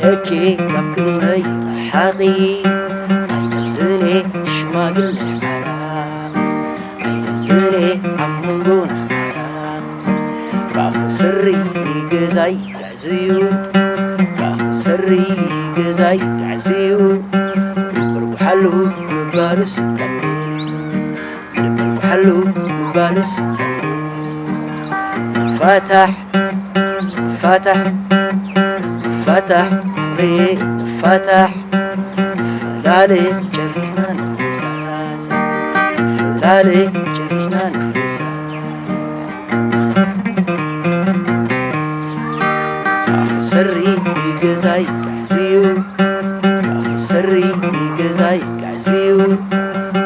እኪ ካብ ክንደይ ረሓቒ ኣይደልን ሽማግለ ዓራቕ ኣይደልን ኣብ መንጎና ዓራቕ ባኺ ስሪ ገዛይ ጋዕዝዩ ባኺ ስሪ ገዛይ ጋዕዝዩ ርብርብሓሉ ምባሉስ ቀሊል እዩ። ርብርብሓሉ ምባሉስ ቀሊል እዩ። ንፋታሕ ንፋታሕ ንፋታሕ ፍቕሪ ንፋታሕ ንፈላለ ጨሪስና ንሳሳ ንፈላለ ጨሪስና ንሳሳ ኣኽሰሪ ገዛይ ጋዕዝዩ ኣኽሰሪ ገዛይ ጋዕዝዩ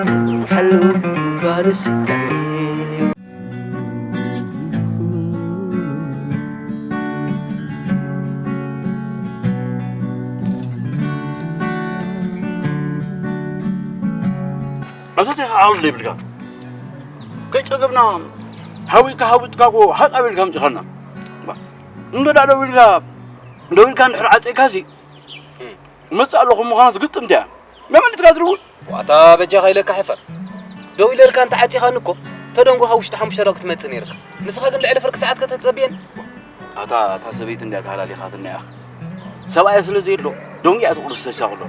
ርብርብሓሉ ምባሉስ ቀሊል እዩ። ኣቶቴኻ ዓውል ዘይብልካ ከይጸገብና ሃዊጥካ ሃዊጥካ እኮ ሃጣ ቢልካ ኣምጺኻና። እንዶ ደኣ ደው ኢልካ ደው ኢልካ እንድሕር ዓጸይካሲ መጽእ ኣለኹ ምዃናስ ግጥምቲ እያ። መመሊጥካ ትድውል። ዋታ በጃኻ ኢለካ ሕፈር። ደው ኢለልካ እንተ ዓጺኻኒ እኮ ተደንጎኻ ውሽጢ ሓሙሽተ ደቂቕ ክትመጽእ ነይርካ። ንስኻ ግን ልዕሊ ፍርቂ ሰዓት ከተጸብየኒ። ኣታ እታ ሰበይቲ እንድያ ተሃላሊኻትና ኢኻ። ሰብኣያ ስለ ዘየሎ ደንጉያ ትቑርስ ተሻቕሎ።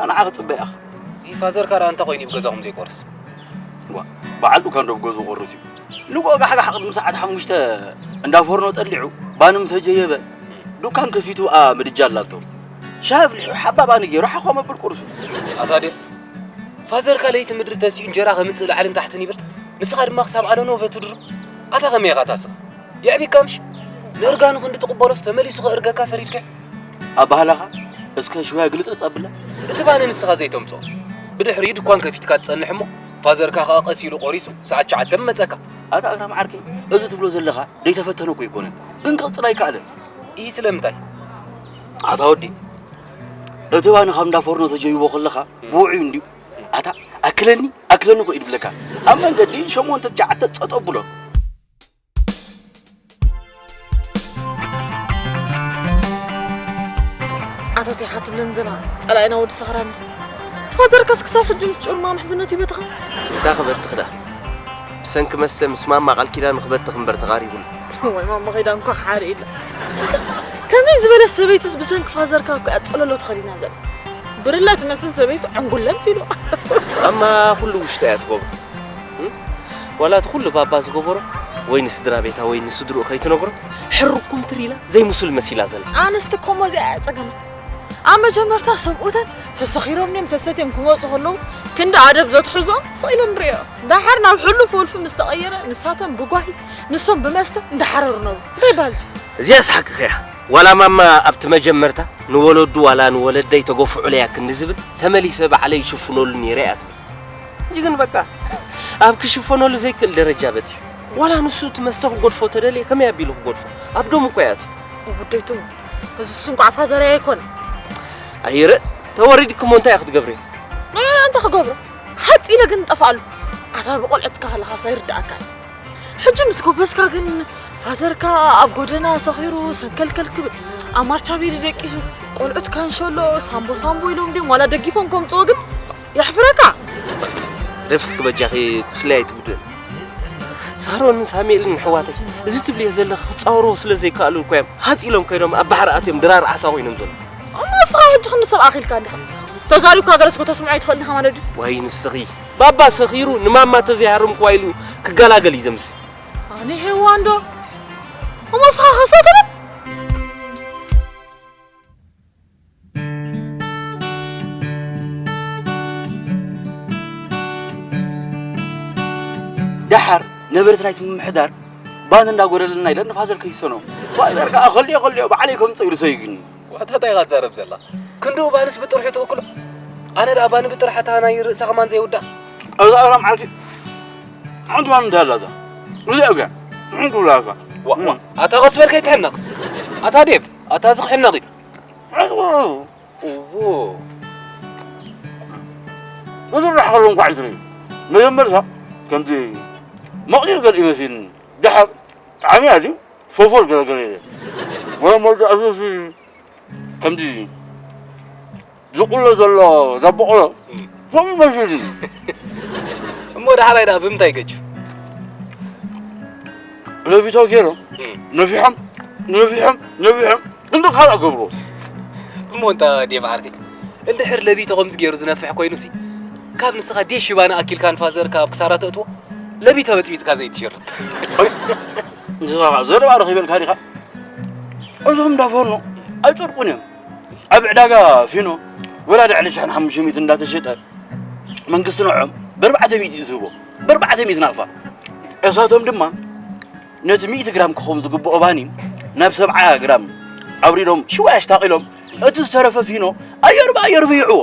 ኣነ ንዓኻ ክጽበ ኢኻ። ፋዘርካ ደኣ እንታይ ኮይኑ እዩ ብገዛኹም ዘይቆርስ? ዋ፣ በዓል ዱካን ዶ ብገዝኡ ቆርስ እዩ? ንግሆ ጋሕጋሕ ቅድሚ ሰዓት ሓሙሽተ እንዳ ፎርኖ ጠሊዑ ባኒ ምስ ኣጀየበ ዱካን ከፊቱ ብኣ ምድጃ ኣላቶ። ሻሂ ኣፍሊሑ ሓባ ባኒ ገይሩ ሓኳ መብል ቁርሱ። ኣታ ዴፍ፣ ፋዘርካ ለይቲ ምድሪ ተሲኡ እንጀራ ከምጽእ ላዕልን ታሕትን ይብል፣ ንስኻ ድማ ክሳብ ኣለኖ ትድሩ። ኣታ ከመይ ኢኻ ታስቕ? የዕቢካ ምሽ? ንእርጋኑ ክንዲ ትቕበሎስ ተመሊሱ ከእርገካ ፈሪድካ? ኣባህላኻ እስከ ሽውያ ግልጽ ኣብላ። እቲ ባኒ ንስኻ ዘይተምጽኦ። ብድሕሪኡ ድኳን ከፊትካ ትጸንሕ እሞ ፋዘርካ ከኣ ቀስ ኢሉ ቆሪሱ ሰዓት ትሽዓተ መጸካ። ኣታ ኣግራም ዓርከይ፣ እዚ ትብሎ ዘለኻ ዘይተፈተነ እኮ ኣይኮነን፣ ግን ክቕጽል ኣይከኣለን። ኢሂ ስለምንታይ? ኣታ ወዲ፣ እቲ ባኒ ካብ እንዳ ፎርኖ ተጀይቦ ከለኻ ብውዑይ እንድዩ። ኣታ ኣክለኒ ኣክለኒ እኮ እዩ ዝብለካ። ኣብ መንገዲ ሸሞንተ ትሽዓተ ጸጥ ኣብሎ። ኣታ እንታይ ኢኻ ትብለኒ ዘላ ጸላኢና ወዲ ሰኽራም እዩ። እቲ ፋዘርካስ ክሳብ ሕጂ ምስ ጭሩማ ምሕዝነቱ ይበትኻ። እንታይ ክበትኽ ደኣ? ብሰንኪ መስተ ምስ ማማ ቃል ኪዳኑ ክበትኽ እምበር ተቓሪቡሉ። እዋይ ማማ ኺዳን እኳ ክሓርእ ኢላ። ከመይ ዝበለት ሰበይትስ ብሰንኪ ፋዘርካ እኮ እያ ጸለሎ ተኸዲና ዘላ። ብርለ ትመስል ሰበይቱ ዕንጉለ ኣምጺሉ። ማማ ኩሉ ውሽጣ እያ ትገብሮ። እም? ዋላ እቲ ኩሉ ባባ ዝገበሮ ወይ ንስድራ ቤታ ወይ ንስድርኡ ከይትነግሮ ሕርኩም ትር ኢላ ዘይምሱል መሲላ ዘላ። ኣንስቲ እኮ እሞ እዚኣ እያ ጸገማ። ኣብ መጀመርታ ሰብኡተን ሰሰኺሮም ድዮም ሰሰትዮም ክመጹ ከለዉ ክንዲ ኣደብ ዘትሕዞም ስቕ ኢለን ንርእዮ። ደሓር ናብ ሕሉፍ ወልፊ ምስ ተቐየረ ንሳተን ብጓሂ ንሶም ብመስተ እንዳሓረሩ ነብሩ። እንታይ ይበሃል እዚ? እዚኣስ ሓቅኺ እያ። ዋላ ማማ ኣብቲ መጀመርታ ንወለዱ ዋላ ንወለደይ ተገፍዑለይ እያ ክንዲ ዝብል ተመሊሰ ባዕለይ ይሽፍነሉ ነይረ እያ ትብል። ሕጂ ግን በቃ ኣብ ክሽፈነሉ ዘይክእል ደረጃ በጺሑ። ዋላ ንሱ እቲ መስተ ክገድፎ ተደልየ ከመይ ኣቢሉ ክገድፎ? ኣብ ደሙ እኮ እያ እትብል። ወደይቱ፣ እዚስ እንቋዕ ፋዘርያ ኣይኮነን። ኣይረ፣ ተወሪድኪ እሞ እንታይ ክትገብሪ? ንዑ እንታይ ክገብሮ? ሓጺነ ግን ጠፍኣሉ። ኣታ ብቆልዕትካ ከለኻስ ኣይርድኣካን። ሕጂ ምስ ጎበዝካ ግን ፋዘርካ ኣብ ጎደና ሰኺሩ ሰንከልከል ክብል ኣብ ማርቻ ቤዲ ደቂሱ ቆልዑት ካንሸሎ ሳምቦ ሳምቦ ኢሎም ድዮም ዋላ ደጊፎም ከምፅዎ ግን የሕፍረካ። ደፍስኪ በጃኺ ቁስለይ ኣይትጉድእን። ሳሮንን ሳሙኤልን ኣሕዋተይ እዚ ትብልዮ ዘለኺ ክፃወርዎ ስለ ዘይከኣሉ እኮ እዮም ሃፅ ኢሎም ከይዶም ኣብ ባሕሪ ኣትዮም ድራር ዓሳ ኮይኖም ዘለዉ። እሞ ንስኻ ሕጂ ክንዲ ሰብ ኣኺልካ እንዲኻ ተዛሪብካ ገለስ ከተስምዖ ኣይትኽእልን ኢኻ ማለት ድዩ? ዋይ ንስኺ ባባ ሰኺሩ ንማማ ተዘይሃረምክዋ ኢሉ ክገላገል እዩ ዘምስ። ኣነ ሄዋን ዶ? እሞ ንስኻ ከሰተለ? ደሓር ነበርቲ ናይቲ ምምሕዳር ባን እንዳጎደለና ኢለን ንፋዘር ከይሰኖ። ፋዘር ከኣ ከልዮ ከልዮ ባዕለይ ከምፅእ ኢሉ ሰይግኒ። ዋታ እንታይ ኢኻ ትዛረብ ዘላ? ክንድኡ ባንስ ብጥርሑ ትውክሎ? ኣነ ደኣ ባን ብጥርሓታ ናይ ርእሳ ከማን ዘይውዳእ። ኣብዛ እዛ መዓልቲ ሓንቲ ባን እንዳ ኣላ እዛ። እዚኣ እጋ ሓንቲ ውላ እዛ። ዋ፣ ዋ፣ ኣታ ቀስ በል ከይትሕነቕ። ኣታ ዴብ፣ ኣታ እዚ ክሕነቕ እዩ። እዎ። ክዝራሕ ከሎ እንኳዕ ይትርኢ። መጀመርታ ከምዚ መቕሊል ገለ ይመስልኒ። ደሓር ጣዕሚ ኣልዩ ፎፎል ገለ ገለ ኢለ። ወላ መወዳእትኡሲ ከምዚ ዝቑሎ ዘሎ ዘበቑሎ ከምኡ መሲሉኒ። እሞ ዳሕራይ ደኣ ብምንታይ ገጭ? ለቢቶ ገይሮም ነፊሖም ነፊሖም ነፊሖም እንዶ ካልእ ገብርዎ። እሞ እንታ ዴቭ ዓርከይ፣ እንድሕር ለቢቶ ከምዚ ገይሩ ዝነፍሕ ኮይኑሲ፣ ካብ ንስኻ ዴሽ ሽባና ኣኪልካ ንፋዘርካ ኣብ ክሳራ ተእትዎ፣ ለቢቶ በጽቢጽካ ዘይትሽርም። ንስኻ ዘረባ ረኺበልካ ዲኻ? እዞም እንዳፈኑ ኣይጸድቁን እዮም። ኣብ ዕዳጋ ፊኖ ወላ ልዕሊ ሽሕን ሓሙሽተ ሚእትን እንዳተሸጠ መንግስቲ ንዖም ብኣርባዕተ ሚእቲ እዩ ዝህቦ። ብኣርባዕተ ሚእቲ ናቕፋ። እሳቶም ድማ ነቲ ሚእቲ ግራም ክኸውን ዝግብኦ ባኒ ናብ ሰብዓ ግራም ኣውሪዶም ሽወይ ኣሽታቒሎም እቲ ዝተረፈ ፊኖ ኣየር ብኣየር ብይዕዎ።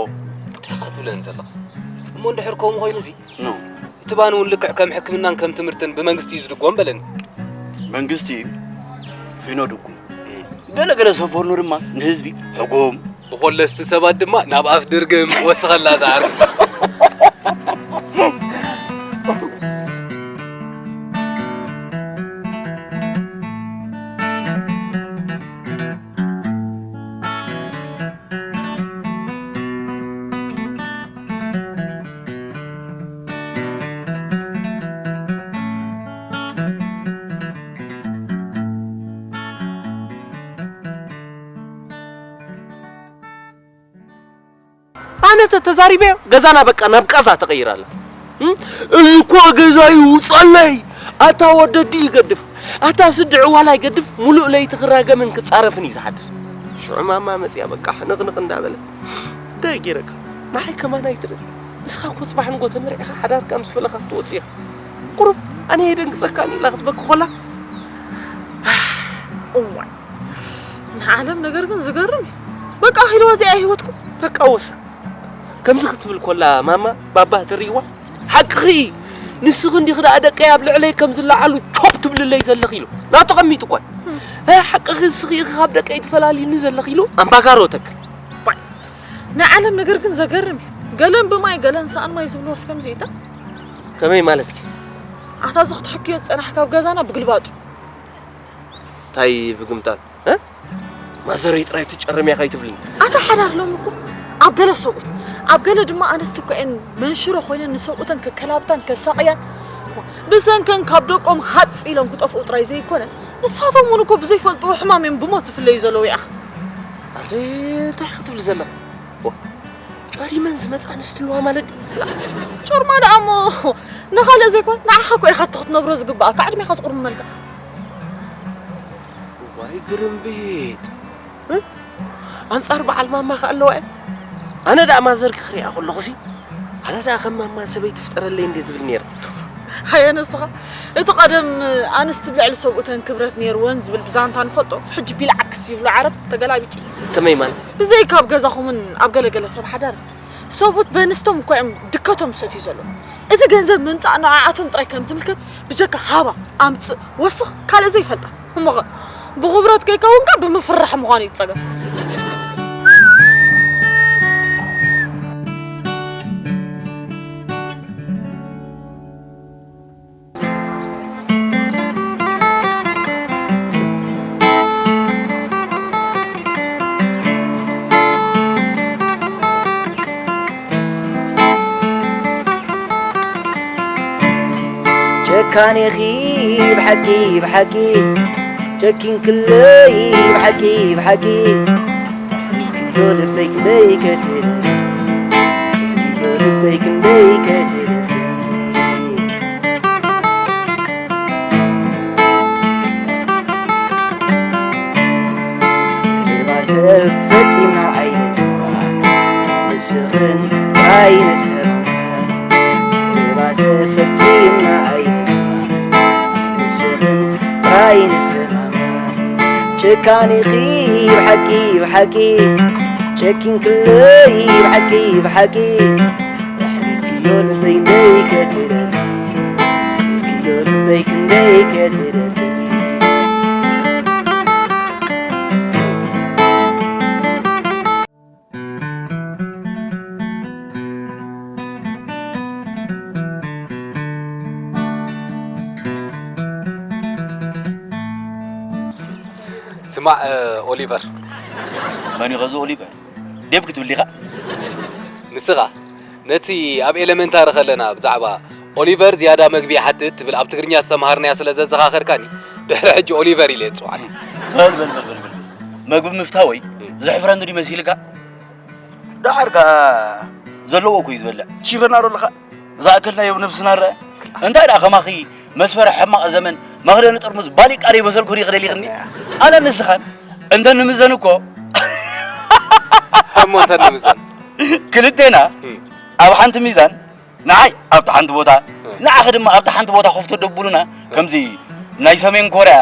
እንታይ ኢኻ ትብለኒ ዘለኻ? እሞ እንድሕር ከምኡ ኮይኑሲ፣ ኖ። እቲ ባኒ እውን ልክዕ ከም ሕክምናን ከም ትምህርትን ብመንግስቲ እዩ ዝድጎም በለኒ። መንግስቲ ፊኖ ድጉም፣ ገለ ገለ ሰፈርኑ ድማ ንህዝቢ ሕጉም። ብኮለስቲ ሰባት ድማ ናብ ኣፍ ድርግም ወስኸላ ዝዓር። ኣነ ተተዛሪበዮ ገዛና በቃ ናብ ቃዛ ተቐይራ ኣላ። እም? እዚ እኮ ገዛ ይውፀለይ። ኣታ ወደዲ ይገድፍ፣ ኣታ ስድዒ ዋላ ይገድፍ፣ ሙሉእ ለይቲ ክራገምን ክፃረፍን እዩ ዝሓድር። ሽዑ ማማ መፅያ በቃ ሕንቕንቕ እንዳበለ፣ እንታይ ገይረካ? ንዓይ ከማን ኣይትርኢ። ንስኻ እኮ ፅባሕ ንጎ ተመርዒኻ ሓዳርካ ምስ ፈለኻ ክትወፅእ ኢኻ። ቁሩብ ኣነ የደንግፀካኒ ኢላ ክትበኪ ኮላ። እዋይ፣ ንዓለም ነገር ግን ዝገርም እዩ። በቃ ኣኺልዋ እዚኣ ህይወትኩም። በቃ ወሳ። ከምዚ ክትብል ኮላ ማማ ባባ ትርእይዋ? ሓቅኺ። ንስኺ እንዲኺ ደኣ ደቀይ ኣብ ልዕለይ ከም ዝለዓሉ ቾፕ ትብልለይ ዘለኺ ኢሉ። ናቱ ቀሚጡ እኳ። እ፣ ሓቅኺ ንስኺ ኢኺ ካብ ደቀይ ትፈላልይኒ ዘለኺ ኢሉ ኣምባጋሮ ተክል። ባይ። ናይ ዓለም ነገር ግን ዘገርም እዩ። ገለን ብማይ ገለን ሰኣን ማይ ዝብልዎስ ከምዚ እዩ። ከመይ ማለትኪ? ኣታ እዚ ክትሕክዮ ዝጸናሕካ ኣብ ገዛና ብግልባጡ። እንታይ ብግምጣል? እ? ማዘረይ ጥራይ ትጨርም እያ ከይትብልኒ። ኣታ ሓዳር ሎሚ እኮ ኣብ ገለ ሰብኡት፣ ኣብ ገለ ድማ ኣንስቲ እኮ እየን መንሽሮ ኮይነን ንሰብኡተን ከከላብታን ከሳቕያን፣ ብሰንከን ካብ ደቆም ሃጽ ኢሎም ክጠፍኡ ጥራይ ዘይኮነ፣ ንሳቶም እውን እኮ ብዘይፈልጥዎ ሕማም እዮም ብሞት ዝፍለዩ ዘለዉ ይኣኽ። ኣተ እንታይ ክትብሊ ዘለኺ? ዋ፣ ጨሪመን ዝመጻ ኣንስቲ ኣለዋ ማለት ድዩ? ጮርማ ደኣ እሞ ንኻልእ ዘይኮነ ንዓኻ እኮ ኢኻ እቲ ክትነብሮ ዝግብኣካ፣ ዕድሜኻ ዝቑርመልካ። ዋይ ግርምቢጥ! እ? ኣንጻር በዓል ማማ ከ ኣለዋ እየ? ኣነ ደኣ ማዘርኪ ክሪኣ ከለኹሲ፣ ኣነ ደኣ ከም ማማ ሰበይቲ ፍጠረለይ እንድየ ዝብል ነይረ። ሃየ ንስኻ፣ እቲ ቀደም ኣንስቲ ብልዕሊ ሰብኡተን ክብረት ነይርወን ዝብል ብዛንታ ንፈልጦ፣ ሕጂ ቢልዓክስ ይብሉ ዓረብ፣ ተገላቢጡ እዩ። ከመይ ማለት? ብዘይ ካብ ገዛኹምን ኣብ ገለገለ ሰብ ሓዳር፣ ሰብኡት በንስቶም እኮ እዮም ድከቶም ዝሰትዩ ዘለዉ። እቲ ገንዘብ ምምጻእ ንዓኣቶም ጥራይ ከም ዝምልከት፣ ብጀካ ሃባ፣ ኣምጽእ፣ ወስኽ፣ ካልእ ዘይፈልጣ። እሞኸ ብኽብረት ከይከውንካ ብምፍራሕ ምዃኑ እዩ ጸገም። ጨካን ኢኺ ብሓቂ ብሓቂ ጨኪንክለይ ብሓቂ ብሓቂ ኣሕሪክዮ ልበይ ክንደይ ከትደርቂ ኣሕሪክዮ ልበይ ክንደይ ከትደርቂ ዘረባ ሰብ ፈጺምና ኣይንስማዕ ንስኽን ጥራይ ንሰማዕ ዘረባ ሰብ ፈጺምና ኣይንስማዕ ንስኽን ጥራይ ንሰማዕ ጨካን ኢኺ ብሓቂ ብሓቂ ጨኪንክለይ ብሓቂ ብሓቂ ኣሕሪርክዮ ልበይ ክንደይ ከትደርቂ ኣሕሪርክዮ ልበይ ክንደይ ከትደርቂ ስማዕ ኦሊቨር፣ መን እዩ ኸዚ ኦሊቨር? ዴቭ ክትብል ዲኻ? ንስኻ ነቲ ኣብ ኤለመንታሪ ከለና ብዛዕባ ኦሊቨር ዝያዳ መግቢ ይሓትት ትብል ኣብ ትግርኛ ዝተምሃርናያ ስለ ዘዘኻኸርካኒ ድሕሪ ሕጂ ኦሊቨር ኢለ እየ ዝጽውዓካ። በል በል በል በል በል። መግቢ ምፍታወይ ዘሕፍረኒ ድዩ መሲልካ? ደሓር ከኣ ዘለዎ እኮ እዩ ዝበልዕ። ትሽበና ዶ ኣለኻ? ዝኣከልናዮ ብነብስና ንረኣ። እንታይ ደኣ ከማኺ መስፈሪ ሕማቕ ዘመን መኽደኒ ጥርሙዝ ባሊቃ ደይበሰልኩ ሪኢ ክደሊኽኒ? ኣነ ንስኻን እንተ ንምዘን እኮ እሞ እንተ ንምዘን? ክልቴና እም። ኣብ ሓንቲ ሚዛን ንዓይ ኣብታ ሓንቲ ቦታ፣ እም። ንዓኺ ድማ ኣብታ ሓንቲ ቦታ ኮፍ ተደብሉና፣ ከምዚ ናይ ሰሜን ኮርያ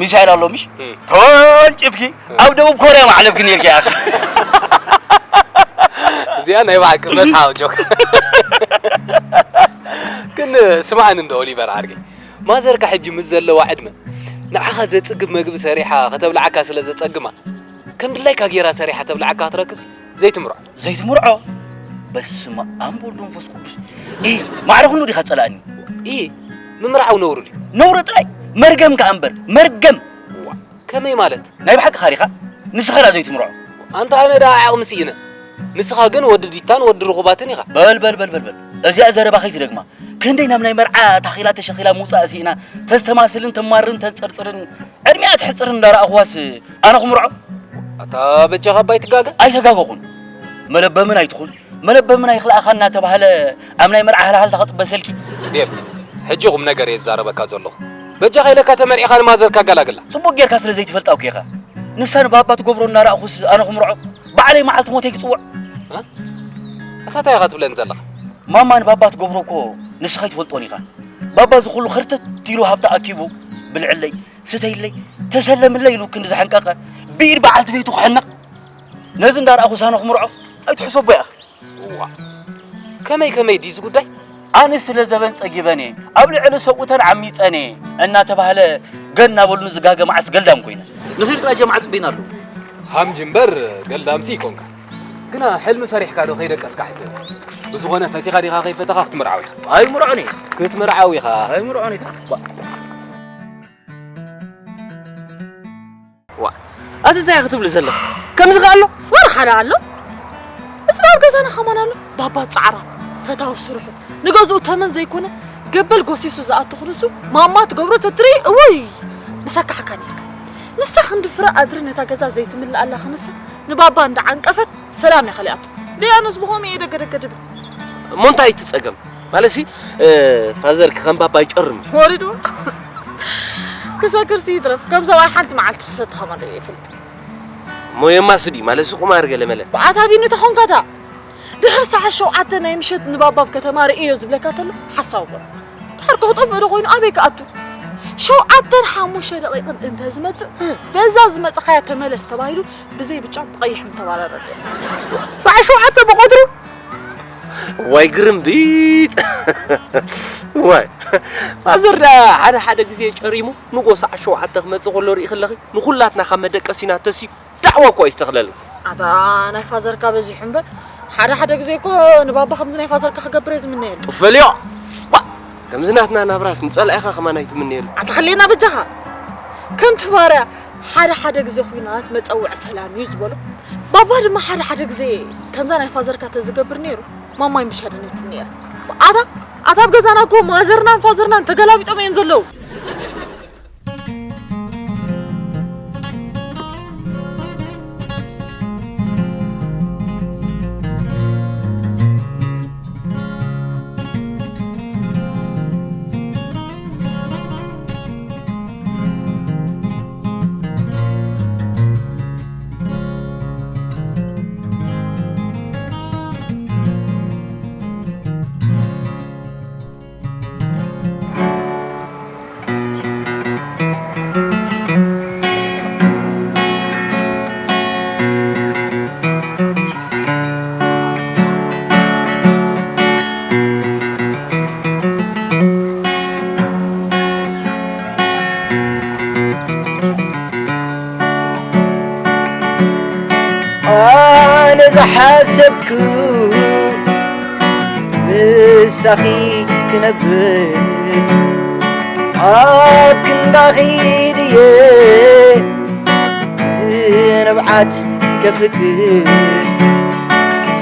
ሚሳይል ኣሎ ምሽ? እም። ተወንጭፍኪ እም። ኣብ ደቡብ ኮርያ ማዕለብኪ ነይርኪ ኢኺ። እዚኣ ናይ ብሓቂ መስሓቕ ጆክ። ግን ስምዓኒ እንዶ ኦሊቨር ዓርከይ፣ ማዘርካ ሕጂ ምስ ዘለዋ ዕድመ ንዓኻ ዘጽግብ መግቢ ሰሪሓ ከተብልዓካ ስለ ዘጸግማ፣ ከም ድላይካ ጌራ ሰሪሓ ተብልዓካ ክትረክብሲ ዘይትምርዖ። ዘይትምርዖ? በስመ ኣብ ወወልድ ወመንፈስ ቅዱስ። ኢ፣ ማዕረ ኩሉ ዲኻ ጸላእኒ? ኢ፣ ምምርዓው ነውሪ ድዩ? ነውሪ ጥራይ፣ መርገም ከኣ እምበር፣ መርገም። ዋ፣ ከመይ ማለት? ናይ ብሓቂ ኻሪኻ? ንስኻ ደኣ ዘይትምርዖ። ኣንታ ኣነ ደኣ ዓቕሚ ስኢነ። ንስኻ ግን ወዲ ዲታን ወዲ ርኹባትን ኢኻ። በል፣ በል፣ በል፣ በል፣ በል። እዚኣ ዘረባ ከይትደግማ። ክንደይ ናብ ናይ መርዓ ታኺላ ተሸኺላ ምውጻእ ስኢና፣ ተስተማስልን ተማርን ተንጽርጽርን፣ ዕድሚኣ ተሕጽርን እንዳረኣኹዋስ ኣነ ክምርዖ? ኣታ በጃኻ እባ ኣይትጋገ። ኣይተጋገኹን። መለበምን ኣይትኹን፣ መለበምን ኣይኽልኣኻ እናተባህለ ኣብ ናይ መርዓ ሃልሃልታ ክጥበሰልኪ። ዴቭ፣ ሕጂ ቁም ነገር እየ ዝዛረበካ ዘለኹ። በጃኻ ኢለካ ተመርዒኻ ንማዘርካ ኣገላግላ። ጽቡቕ ጌርካ ስለ ዘይትፈልጣ እኮ ኢኻ። ንሳ ንባባ ትገብሮ እናረኣኹስ ኣነ ክምርዖ? ባዕለይ መዓልቲ ሞተይ ክጽውዕ። እ? ኣታ እንታይ ኢኻ ትብለኒ ዘለኻ? ማማ ንባባ ትገብሮ እኮ ንስኻ ኣይትፈልጦን ኢኻ። ባባ እዚ ኩሉ ኽርተት ኢሉ ሃብቲ ኣኪቡ ብልዕለይ፣ ስተይለይ፣ ተሰለምለይ ኢሉ ክንዲ ዝሓንቀቐ ብኢድ በዓልቲ ቤቱ ክሕነቕ። ነዚ እንዳረኣኹስ ኣነ ክምርዖ? ኣይትሕሰቦ ኢኻ። እዋ፣ ከመይ ከመይ ድዩ እዚ ጉዳይ? ኣነ ስለ ዘበን ጸጊበን እየ፣ ኣብ ልዕሊ ሰብኡተን ዓሚጸን እየ እናተባህለ ገን እናበሉኒ ዝጋገ መዓስ ገልዳም ኮይነ። ንኺድ ጥራይ ጀማዓ ጽበይና ኣሎ። ሃምጂ እምበር ገልዳምሲ ይኮንካ። ግና ሕልሚ ፈሪሕካ ዶ ከይደቀስካ ሕጂ? ብዝኾነ ፈቲኻ ዲኻ ከይፈተኻ ክትምርዓው ኢኻ። ኣይምርዖን እየ። ክትምርዓው ኢኻ። ኣይምርዖን እየ። ዋ፣ ኣቲ እንታይ ክትብሊ ዘለኻ? ከምዚ ከ ኣሎ? ወርሓ ደኣ ኣሎ። እዚ ኣብ ገዛና ከማን ኣሎ። ባባ ጻዕራ፣ ፈታዊ ስርሑ፣ ንገዝኡ ተመን ዘይኮነ ገበል ጎሲሱ ዝኣቱ ክንሱ ማማ ትገብሮ ተትርኢ፣ እውይ፣ ምሰካሕካ ነይርካ። ንሳ ክንዲ ፍረ ኣድሪ ነታ ገዛ ዘይትምልኣላ ክንሳ ንባባ እንዳዓንቀፈት ሰላም ኢኻ ሊኣቶ። ደይ ኣነስ ብኸምኡ እየ ደገ ደገ ድብል። እሞ እንታይ እቲ ጸገም? ማለትሲ፣ እ፣ ፋዘር ክኸም ባባ ኣይጨርም እዩ። ወሪድዎ። ክሰክርሲ ይትረፍ፣ ከም ሰብኣይ ሓንቲ መዓልቲ ክሰቲ ከማን ዶ ይፈልጥ። እሞ የማስዲ፣ ማለትሲ ቁማር ገለ መለ። ብኣታ ቢኒ ተኾንካታ። ድሕሪ ሰዓት ሸውዓተ ናይ ምሸት ንባባ ኣብ ከተማ ርእዮ ዝብለካ ተሎ ሓሳዊ እኮ። ድሓር ከኽጠፍእ ዶ ኮይኑ ኣበይ ክኣቱ? ሸውዓተን ሓሙሽተ ደቂቕን እንተ ዝመጽእ፣ በዛ ዝመጽኻያ ተመለስ ተባሂሉ ብዘይ ብጫ ብቐይሕ ምተባረረ። ሰዓት ሸውዓተ ብቐትሩ? ዋይ ግርምቢጥ! ዋይ፣ ፋዘር ደኣ ሓደ ሓደ ግዜ ጨሪሙ ንጎ ሰዓት ሸውዓተ ክመጽእ ከሎ ርኢ ከለኺ ንኹላትና ካብ መደቀሲና ተስዩ ዳዕዋ እኮ እዩ ዝተኽለልና። ኣታ ናይ ፋዘርካ በዚሑ እምበር፣ ሓደ ሓደ ግዜ እኮ ንባባ ከምዚ ናይ ፋዘርካ ክገብር እየ ዝምነየሉ። ጥፈልዮ! ዋ! ከምዚ ናትና ናብራስ ንጸላኢኻ ከማን ኣይትምነየሉ። ኣታ ኸልየና በጃኻ። ከምቲ ባርያ ሓደ ሓደ ግዜ ኲናት መጸውዒ ሰላም እዩ ዝበሎ፣ ባባ ድማ ሓደ ሓደ ግዜ ከምዛ ናይ ፋዘርካ ተዝገብር ነይሩ፣ ማማይ ምሽ ኣደነትኒ ነይራ። ኣታ፣ ኣታ ኣብ ገዛና እኮ ማዘርናን ፋዘርናን ተገላቢጦም እዮም ዘለዉ። ኣነ ዝሓሰብኩ ምሳኺ ክነብር ኣብ ክንዳኺ ድየ ንብዓት የፍቅር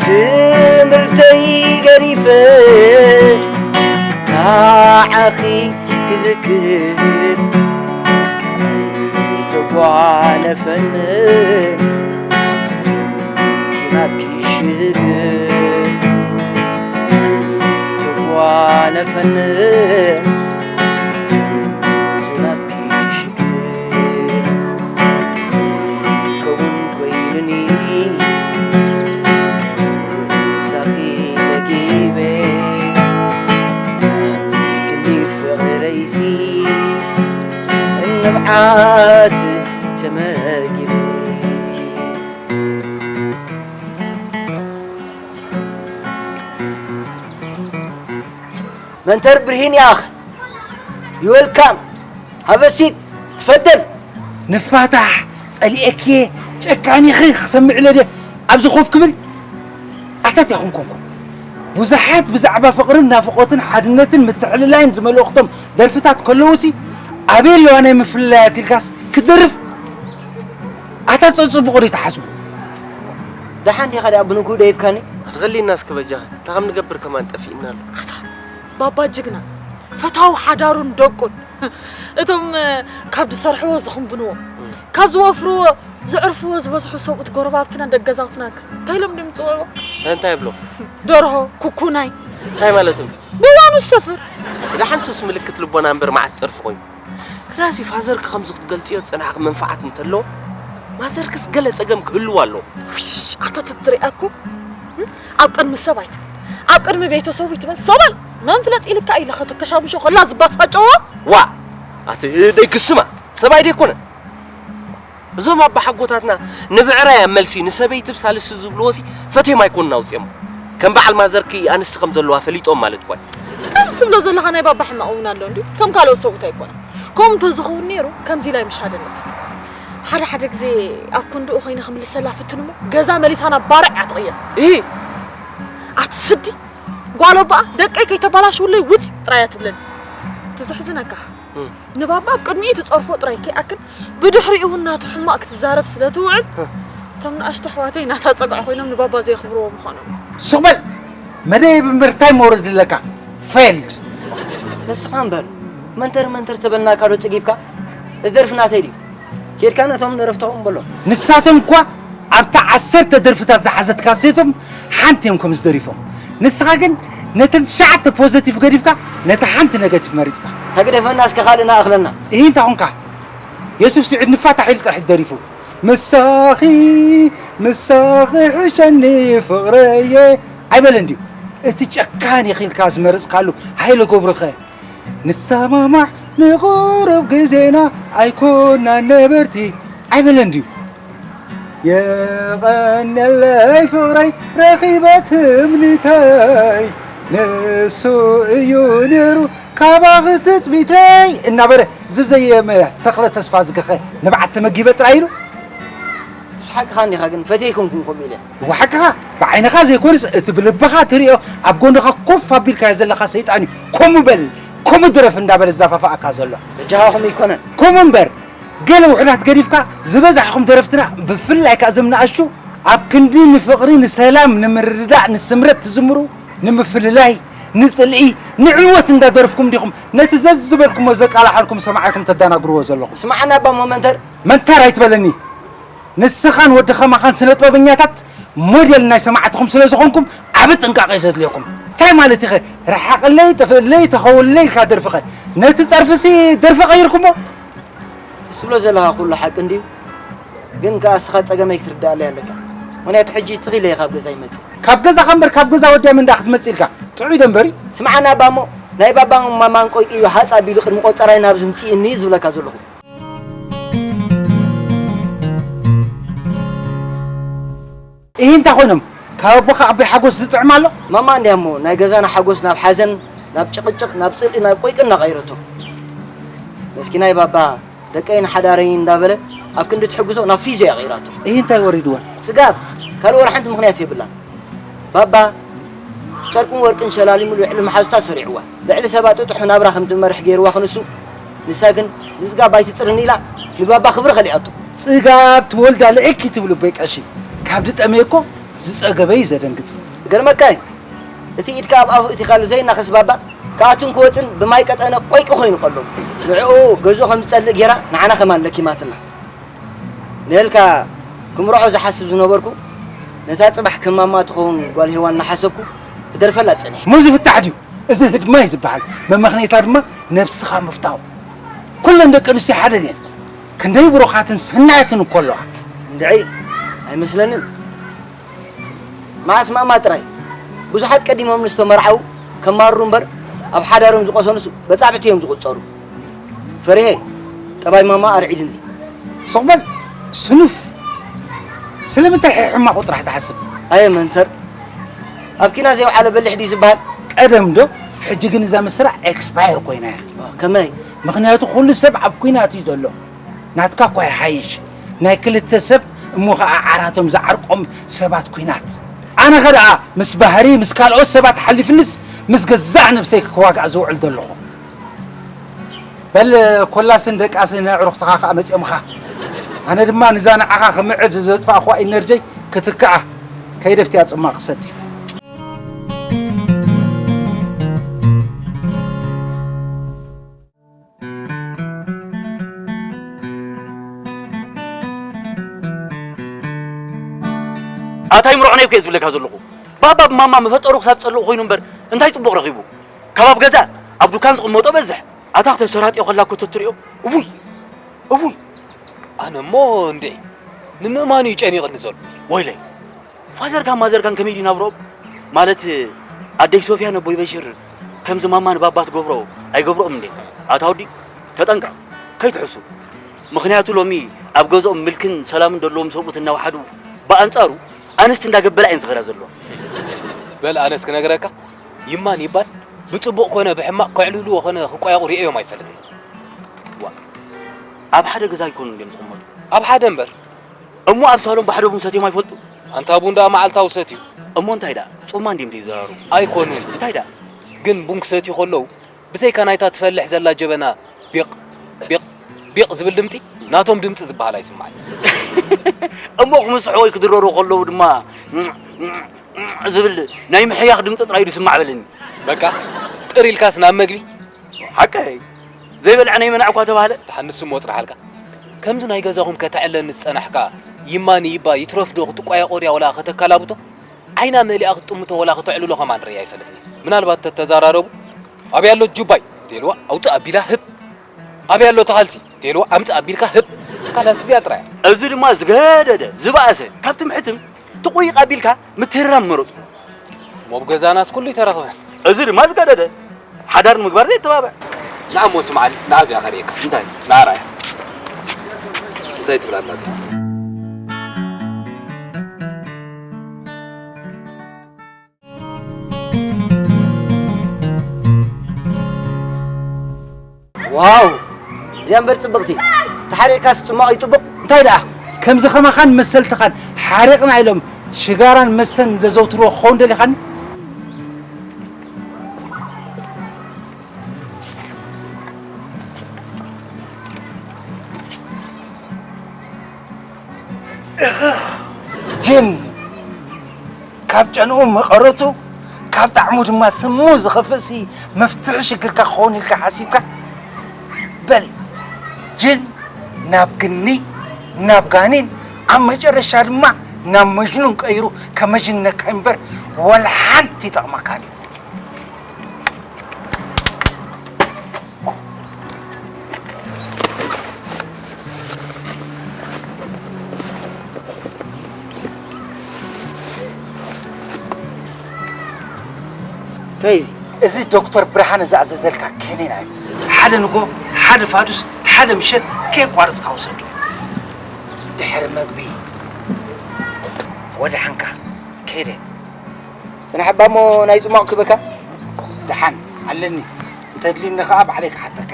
ስምርተይ ገዲፈ ንዓኺ ክዝክር ኣይተጓነፈንን ናትኪ ሽግር ኣይተጓነፈንን ናትኪ ሽግር ይከውን ኮይኑኒ ምሳኺ ለጊበ ክንዲ ፍቕረይሲ ንብዓት ተመጊበ። መንተር ብርሂን ያኽ ይወልካም ሃበሲት ትፈደል ንፋታሕ ጸሊኤክየ ጨካኒኺ ክሰምዕ ኢለ ድየ ኣብዚ ኮፍ ክብል ኣታት ያኹም ኮንኩ ብዙሓት ብዛዕባ ፍቕርን ናፍቖትን ሓድነትን ምትሕልላይን ዝመልእኽቶም ደርፍታት ከለውሲ ኣበይ ኣለዋ ናይ ምፍልላያት ኢልካስ ክትደርፍ ኣታ ጸጽቡቑ ዶ ተሓስቡ ደሓን ዲኻ ደኣ ብንግሁ ደይብካኒ ክትኸሊና እስከ በጃኻ እንታይ ከም ንገብር ከማን ጠፊእና ኣሎ ኣታ ባባ ጅግና ፈታዊ ሓዳሩን ደቁን እቶም ካብ ዝሰርሕዎ ዝኽንብንዎ ካብ ዝወፍርዎ ዘዕርፍዎ ዝበዝሑ ሰብኡት ጎረባብትና ደገዛውትና እንታይ ኢሎም ድም ዝፅውዕዎ እንታይ ይብሎ ደርሆ ኩኩናይ እንታይ ማለት እዩ ብዋኑ ዝሰፍር እቲ ደሓን ሱስ ምልክት ልቦና እምበር መዓስ ፀርፊ ኮይኑ ክላሲ ፋዘርክ ከምዚ ክትገልፅዮ ዝፅናዕክ መንፋዓት እንተሎ ማዘርክስ ገለ ፀገም ክህልዋ ኣለዎ ኣታ ትትሪኣኩም ኣብ ቅድሚ ሰብ ኣይትበል ኣብ ቅድሚ ቤተሰቡ ይትበል ሰበል መን ፍለጥ ኢልካ ኢለ ከተከሻምሾ ከላ ዝባሳጨዎ ዋ ኣቲ ደይ ክስማ ሰብኣይ ደይኮነ እዞም ኣባሓጎታትና ንብዕራይ ኣብ መልሲ ንሰበይትብ ሳልሲ ዝብልዎሲ ፈትዮም ኣይኮኑን ኣውፅኦም ከም በዓል ማዘርኪ ኣንስቲ ከም ዘለዋ ፈሊጦም ማለት ኳይ ከምዚ ትብሎ ዘለኻ ናይ ባባ ሕማቕ እውን ኣሎ እንዲ ከም ካልኦት ሰብኡት ኣይኮነ ከምኡ እንተዝኸውን ነይሩ ከምዚ ኢላይ ምሽ ሃደነት ሓደ ሓደ ግዜ ኣብ ክንድኡ ኮይነ ክምልሰላ ፍትን እሞ ገዛ መሊሳ ናብ ባርዕ እያ ትቕየር እ ኣቲ ስዲ ጓል ኣቦኣ ደቀይ ከይተባላሽውለይ ውፅ ጥራይ እያ ትብለኒ ትዘሕዝነካ ንባባ ኣብ ቅድሚኡ ትፀርፎ ጥራይ ከይኣክል ብድሕሪኡ እውን ናቱ ሕማቕ ክትዛረብ ስለ ትውዕል እቶም ንኣሽቱ ኣሕዋተይ ናታ ፀግዒ ኮይኖም ንባባ ዘየኽብርዎ ምዃኖም እዩ። ሱቕ በል! መደይ ብምርታይ መውረድ ኣለካ ፌልድ። ንስኻ እምበር መንተር መንተር ተበልናካ ዶ ፅጊብካ? እዚ ደርፊ ናተይ ድዩ? ኬድካ ነቶም ደረፍቲ ኹም በሎም። ንሳቶም እኳ ኣብታ ዓሰርተ ደርፍታት ዝሓዘትካ ሴቶም ሓንቲ እዮም ከምዚ ደሪፎም። ንስኻ ግን ነተን ትሽዓተ ፖዘቲቭ ገዲፍካ ነታ ሓንቲ ነገቲቭ መሪጽካ። ተግደፈና እስከ ካልእ ንኣኽለና። እሂ እንታይ ኾንካ? የሱፍ ስዒድ ንፋታሕ ኢሉ ጥራሕ ደሪፉ። ምሳኺ ምሳኺ ሕሸኒ ፍቕረየ ኣይበለን ድዩ? እቲ ጨካን ኢኺ ኢልካ ዝመረጽካሉ ሃይለ ገብሩኸ ንሰማማዕ ንቑሩብ ግዜና ኣይኮናን ነበርቲ ኣይበለን ድዩ? የቐንየለይ ፍቕረይ ረኺበ ትምኒተይ ንሱ እዩ ነይሩ ካባኺ ትጽቢተይ እናበለ ዝዘየመ ተኽለ ተስፋዝገኸ ንብዓት ተመጊበ ጥራይ ኢሉ። ንሱ ሓቅኻ እንዲኻ ግን ፈትየ ኣይኮንኩን ከምኡ ኢለ። እወ ሓቅኻ ብዓይንኻ ዘይኮነስ እቲ ብልብኻ ትሪኦ ኣብ ጎንኻ ኮፍ ኣቢልካዮ ዘለኻ ሰይጣን እዩ ከምኡ በል ከምኡ ድረፍ እንዳበለ ዝዛፋፍኣካ ዘሎ። በጃኻ ከምኡ ኣይኮነን። ከምኡ እምበር ገለ ውሑዳት ገዲፍካ ዝበዛሕኹም ደረፍትና ብፍላይ ከኣ እዞም ንኣሽቱ ኣብ ክንዲ ንፍቕሪ ንሰላም ንምርድዳእ ንስምረት ትዝምሩ ንምፍልላይ ንጽልኢ ንዕወት እንዳደረፍኩም ዲኹም ነቲ ዘዝበልኩሞ ዘቃላሓልኩም ሰማዓይኩም ተዳናግርዎ ዘለኹም። ስምዓና እባ እሞ መንተር። መንተር ኣይትበለኒ። ንስኻን ወዲ ኸማኻን ስነጥበበኛታት ሞዴል ናይ ሰማዕትኹም ስለ ዝኾንኩም ዓቢ ጥንቃቐ እዩ ዘድልየኩም። እንታይ ማለት ኢኸ ርሓቐለይ ጥፍእለይ ተኸውለይ ኢልካ ደርፍኸ ነቲ ጸርፍሲ ደርፊ ቀይርኩሞ? እሱ ብሎ ዘለኻ ኩሉ ሓቂ እንድዩ፣ ግን ከኣ እስኻ ጸገመይ ክትርድኣለይ ኣለካ። ምኽንያቱ ሕጂ ትኺለ እየ ካብ ገዛ ይመጽእ። ካብ ገዛኻ እምበር ካብ ገዛ ወድያ ምንዳ ክትመጽእ ኢልካ ጥዑይ ደንበሪ። ስምዓና ባሞ ናይ ባባን ማማን ቆይቂ እዩ ሃጽ ኣቢሉ ቅድሚ ቆጸራይ ናብዚ ምጽእኒ ዝብለካ ዘለኹ። እሂ እንታይ ኮይኖም ካብ ኣቦኻ ኣቦይ ሓጎስ ዝጥዕም ኣሎ? ማማ እንድያ እሞ ናይ ገዛና ሓጎስ ናብ ሓዘን፣ ናብ ጭቕጭቕ፣ ናብ ጽልኢ፣ ናብ ቆይቂ እናቐየረቶ። መስኪናይ ባባ ደቀይን ሓዳረይን እንዳበለ ኣብ ክንዲ ትሕግዞ ናብ ፊዞ እያ ቀይራቶ። እሂ እንታይ ወሪድወን? ጽጋብ ካልእ ወላ ሓንቲ ምኽንያት የብላን። ባባ ጨርቅን ወርቅን ሸላሊሙ ልዕሊ መሓዙታ ሰሪዕዋ። ልዕሊ ሰባ ጥጡሕ ናብራ ከም ትመርሕ ገይርዋ ክንሱ ንሳ ግን ንጽጋብ ኣይትጽርን ኢላ ንባባ ክብሪ ከሊኣቶ። ጽጋብ ትወልዳ ለእኪ ትብሉ በይ ቀሺ። ኣብ ዝጠመየ እኮ ዝጸገበ እዩ ዘደንግጽ። ገርመካይ፣ እቲ ኢድካ ኣብ ኣፉ እቲኻሉ ዘይናኸስ ባባ፣ ክኣቱን ክወጽን ብማይ ቀጠነ ቆይቂ ኮይኑ ከሎ፣ ንዕኡ ገዝኦ ከም ዝጸልእ ጌራ ንዓና ከማን ለኪማትና። ንኤልካ ክምርዖ ዝሓስብ ዝነበርኩ፣ ነታ ጽባሕ ከም ማማ ትኸውን ጓል ሄዋን እናሓሰብኩ ክደርፈላ ጸኒሐ። እሞ እዚ ፍታሕ ድዩ? እዚ ህድማ እዩ ዝበሃል። መመኽነይታ ድማ ነብስኻ ምፍታው። ኩለን ደቂ ኣንስትዮ ሓደ ድየን? ክንደይ ብሩኻትን ሰናያትን እኮ ኣለዋ። እንድዒ፣ ኣይመስለንን። መዓስ ማማ ጥራይ። ብዙሓት ቀዲሞም ዝተመርዓዉ ከማርሩ እምበር፣ ኣብ ሓዳሮም ዝቆሰኑስ በጻብዕቲ እዮም ዝቑጸሩ። ፈሪሄ፣ ጠባይ ማማ ኣርዒድኒ። ሱቕ በል፣ ስኑፍ። ስለምንታይ ሕማቑ ጥራሕ ትሓስብ? ኣየ መንተር፣ ኣብ ኪና ዘይውዓለ በሊሕ ድዩ ዝበሃል? ቀደም ዶ? ሕጂ ግን እዛ ምስራዕ ኤክስፓየር ኮይና እያ። ከመይ? ምኽንያቱ ኩሉ ሰብ ኣብ ኲናት እዩ ዘሎ። ናትካ እኳ ይሓይሽ፣ ናይ ክልተ ሰብ እሞ ኸዓ ዓራቶም ዝዓርቆም ሰባት ኲናት። ኣነኸ ደኣ ምስ ባህሪ፣ ምስ ካልኦት ሰባት ሓሊፍንስ ምስ ገዛእ ነብሰይ ክዋጋእ ዝውዕል ዘለኹ። በል ኮላስን ደቃስን ኣዕሩኽትኻ ኸኣ መጺኦምኻ። ኣነ ድማ ንዛ ንዓኻ ክምዕድ ዘጥፋእኽዋ ኢነርጀይ ክትክኣ ከይደ ኣብቲኣ ጽማቕ ክሰቲ። ኣታ ይምርዖ ናይ እኮ እየ ዝብለካ ዘለኹ። ባባ ብማማ መፈጠሩ ክሳብ ዝጸልእ ኮይኑ እምበር እንታይ ጽቡቕ ረኺቡ? ካብ ኣብ ገዛ ኣብ ዱካን ዝቕመጦ በዝሕ። ኣታ ክተሰራጥዮ ከላ እኮ ተትርእዮ። እውይ! እውይ! ኣነ እሞ እንድዒ ንምእማኑ እዩ ጨኒቕኒ ዘሎ። ወይለይ! ፋዘርካን ማዘርካን ከመይ ድዩ ናብርኦም? ማለት ኣደይ ሶፍያን ኣቦይ በሽር ከምዚ ማማ ንባባ ትገብሮ ኣይገብርኦም እንዴ? ኣታ ወዲ ተጠንቀቕ፣ ከይትሕሱ። ምኽንያቱ ሎሚ ኣብ ገዝኦም ምልክን ሰላምን ዘለዎም ሰብኡት እናወሓዱ፣ ብኣንጻሩ ኣንስቲ እንዳገበላ እየን ዝኸዳ ዘለዋ። በል ኣነስ ክነግረካ፣ ይማን ይባል ብጽቡቕ ኮነ ብሕማቕ ከዕልልዎ ኮነ ክቋየቑ ርእዮም ኣይፈልጥን። ዋ፣ ኣብ ሓደ ገዛ ኣይኮኑን እንድዮም ዝቕመጡ። ኣብ ሓደ እምበር። እሞ ኣብ ሳሎን ብሓደ ቡን ሰትዮም ኣይፈልጡ? ኣንታ ቡን ደኣ መዓልታዊ ሰትዩ። እሞ እንታይ ደኣ? ጾማ እንድዮም ዘይዘራረቡ? ኣይኮኑን። እንታይ ደኣ? ግን ቡን ክሰትዩ ከለዉ፣ ብዘይካ ናይታ ትፈልሕ ዘላ ጀበና ቢቕ፣ ቢቕ፣ ቢቕ ዝብል ድምጺ፣ ናቶም ድምጺ ዝበሃል ኣይስማዕን። እሞ ክምስሑ ወይ ክድረሩ ከለዉ ድማ ዝብል ናይ ምሕያኽ ድምጺ ጥራይ እዩ ዝስማዕ በለኒ። በቃ፣ ጥር ኢልካስ ናብ መግቢ? ሓቀይ። ዘይበልዐ ነይመንዕ እኳ ተባህለ። ደሓን ንሱ እሞ ጽንሓልካ። ከምዚ ናይ ገዛኹም ከተዕለኒ ዝጸናሕካ ይማን ይባ ይትረፍ ዶ ክትቋየቖ ድያ ወላ ከተካላብቶ? ዓይና መሊኣ ክትጥምቶ ወላ ከተዕልሎ ከማን ርእየ ኣይፈልጥን። ምናልባት ተተዛራረቡ፣ "ኣበይ ኣሎ ጁባይ?" ትብልዋ፣ "ኣውጽእ" ኣቢላ ህብ። "ኣበይ ኣሎ ተኻልሲ?" ትብልዋ፣ "ኣምጽእ" ኣቢልካ ህብ። ካላስ እዚኣ ጥራይ እያ። እዚ ድማ ዝገደደ፣ ዝበኣሰ፣ ካብ ትምሕትም ትቑይቕ ኣቢልካ ምትህርራም መረጹ። እሞ ኣብ ገዛናስ ኩሉ ይተረኽበ። እዚ ድማ ዝገደደ፣ ሓዳር ንምግባር ዘይተባብዕ። ንዓ እሞ ስምዓኒ፣ ንዓ እዚኣ ከርእየካ። እንታይ? ንዓ ርኣያ። እንታይ ትብል ኣላ እዚኣ? ዋው! እዚኣ እምበር ጽብቕቲ። ተሓሪቕካስ ጽማቕ እዩ ጽቡቕ። እንታይ ደኣ? ከምዚ ከማኻን መሰልትኻን ሓሪቕና ኢሎም ሽጋራን መስተን ዘዘውትርዎ ክኸውን ደሊኻኒ? ጅን ካብ ጨንኡ መቐረቱ፣ ካብ ጣዕሙ ድማ ስሙ ዝኸፍእሲ መፍትሒ ሽግርካ ክኸውን ኢልካ ሓሲብካ? በል፣ ጅን ናብ ግኒ፣ ናብ ጋኒን፣ ኣብ መጨረሻ ድማ ናብ መጅኑን ቀይሩ ከመጅነካ እምበር ወላ ሓንቲ ይጠቕመካን እዩ። እንታይ እዚ? እዚ ዶክተር ብርሃነ ዝኣዘዘልካ ኬኔና እዩ። ሓደ ንጎ፣ ሓደ ፋዱስ፣ ሓደ ምሸት ከየቋረጽካ ውሰዶ። ድሕሪ መግቢ ወደሓንካ። ከይደ። ጽናሕ እባ እሞ ናይ ጽማቕ ክበካ። ደሓን ኣለኒ። እንተድልኒ ከኣ ባዕለይ ክሓተካ።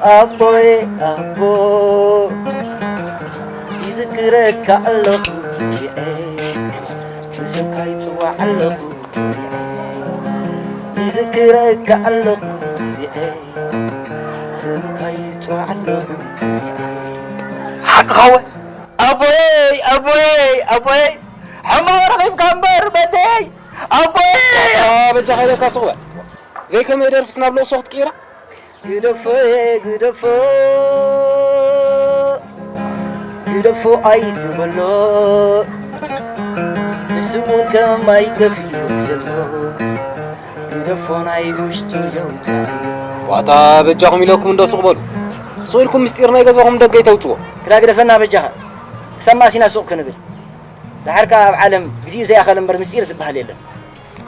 ኣቦየ ኣቦ ይዝክረካ ኣለኹ፣ ብስምካ ይጽዋዕ ኣለኹ፣ ይዝክረካ ኣለኹ፣ ስምካ ይጽዋዕ ኣለኹ። ሓቅኻ ወ- ኣቦየይ ኣቦየይ ኣቦየይ፣ ሕማቕ ረኺብካ እምበር በደይ ኣቦየይ። በጃኻ ኢለካ ስቕ በል። ዘይከመይ ደርፍስ ናብ ለቕሶ ክትቅይራ? ግደፎ ግደፎ ግደፎ ኣይትበሎ፣ ንሱ እውን ከማይ ከፊሉ ዘሎ። ግደፎ ናይ ውሽጡ የውፅእ። ዋታ በጃኹም ኢለኩም እንዶ ስቕ በሉ። ስቕ ኢልኩም ምስጢር ናይ ገዛኹም ደገ ይተውፅዎ። ክላ ግደፈና በጃኻ። ክሳብ መዓስ ኢና ስቕ ክንብል? ደሓርካ ኣብ ዓለም ግዜኡ ዘይኣኸለ እምበር ምስጢር ዝበሃል የለን።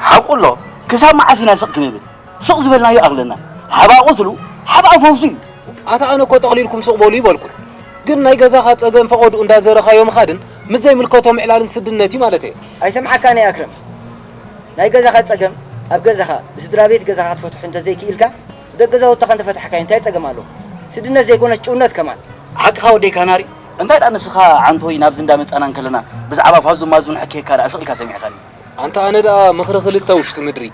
ሓቁ ኣሎ። ክሳብ መዓስ ኢና ስቕ ክንብል? ስቕ ዝበልናዮ ኣኽለና። ሓባ ቁስሉ፣ ሓባ ፈውሱ እዩ። ኣታ ኣነ እኮ ጠቕሊልኩም ስቕ በሉ ይበልኩ። ግን ናይ ገዛኻ ጸገም ፈቐዱ እንዳዘረኻዮ ምኻድን ምስ ዘይምልከቶ ምዕላልን ስድነት እዩ ማለት እየ። ኣይሰምዓካን እየ ኣክረም። ናይ ገዛኻ ጸገም ኣብ ገዛኻ፣ ብስድራ ቤት ገዛኻ ክትፈትሑ እንተዘይክኢልካ፣ ብደቂ ገዛውትኻ እንተፈታሕካዮ እንታይ ጸገም ኣለዎ? ስድነት ዘይኮነስ ጭውነት ከማን። ሓቅኻ ወደይ ካናሪ። እንታይ ደኣ ንስኻ ዓንቶይ ናብዚ እንዳመጻና እንከለና ብዛዕባ ፋዙን ማዙን ሕክየካ ደኣ ስቕ ኢልካ ሰሚዕካኒ? ኣንታ ኣነ ደኣ ምኽሪ ክልተ ውሽጢ ምድሪ፣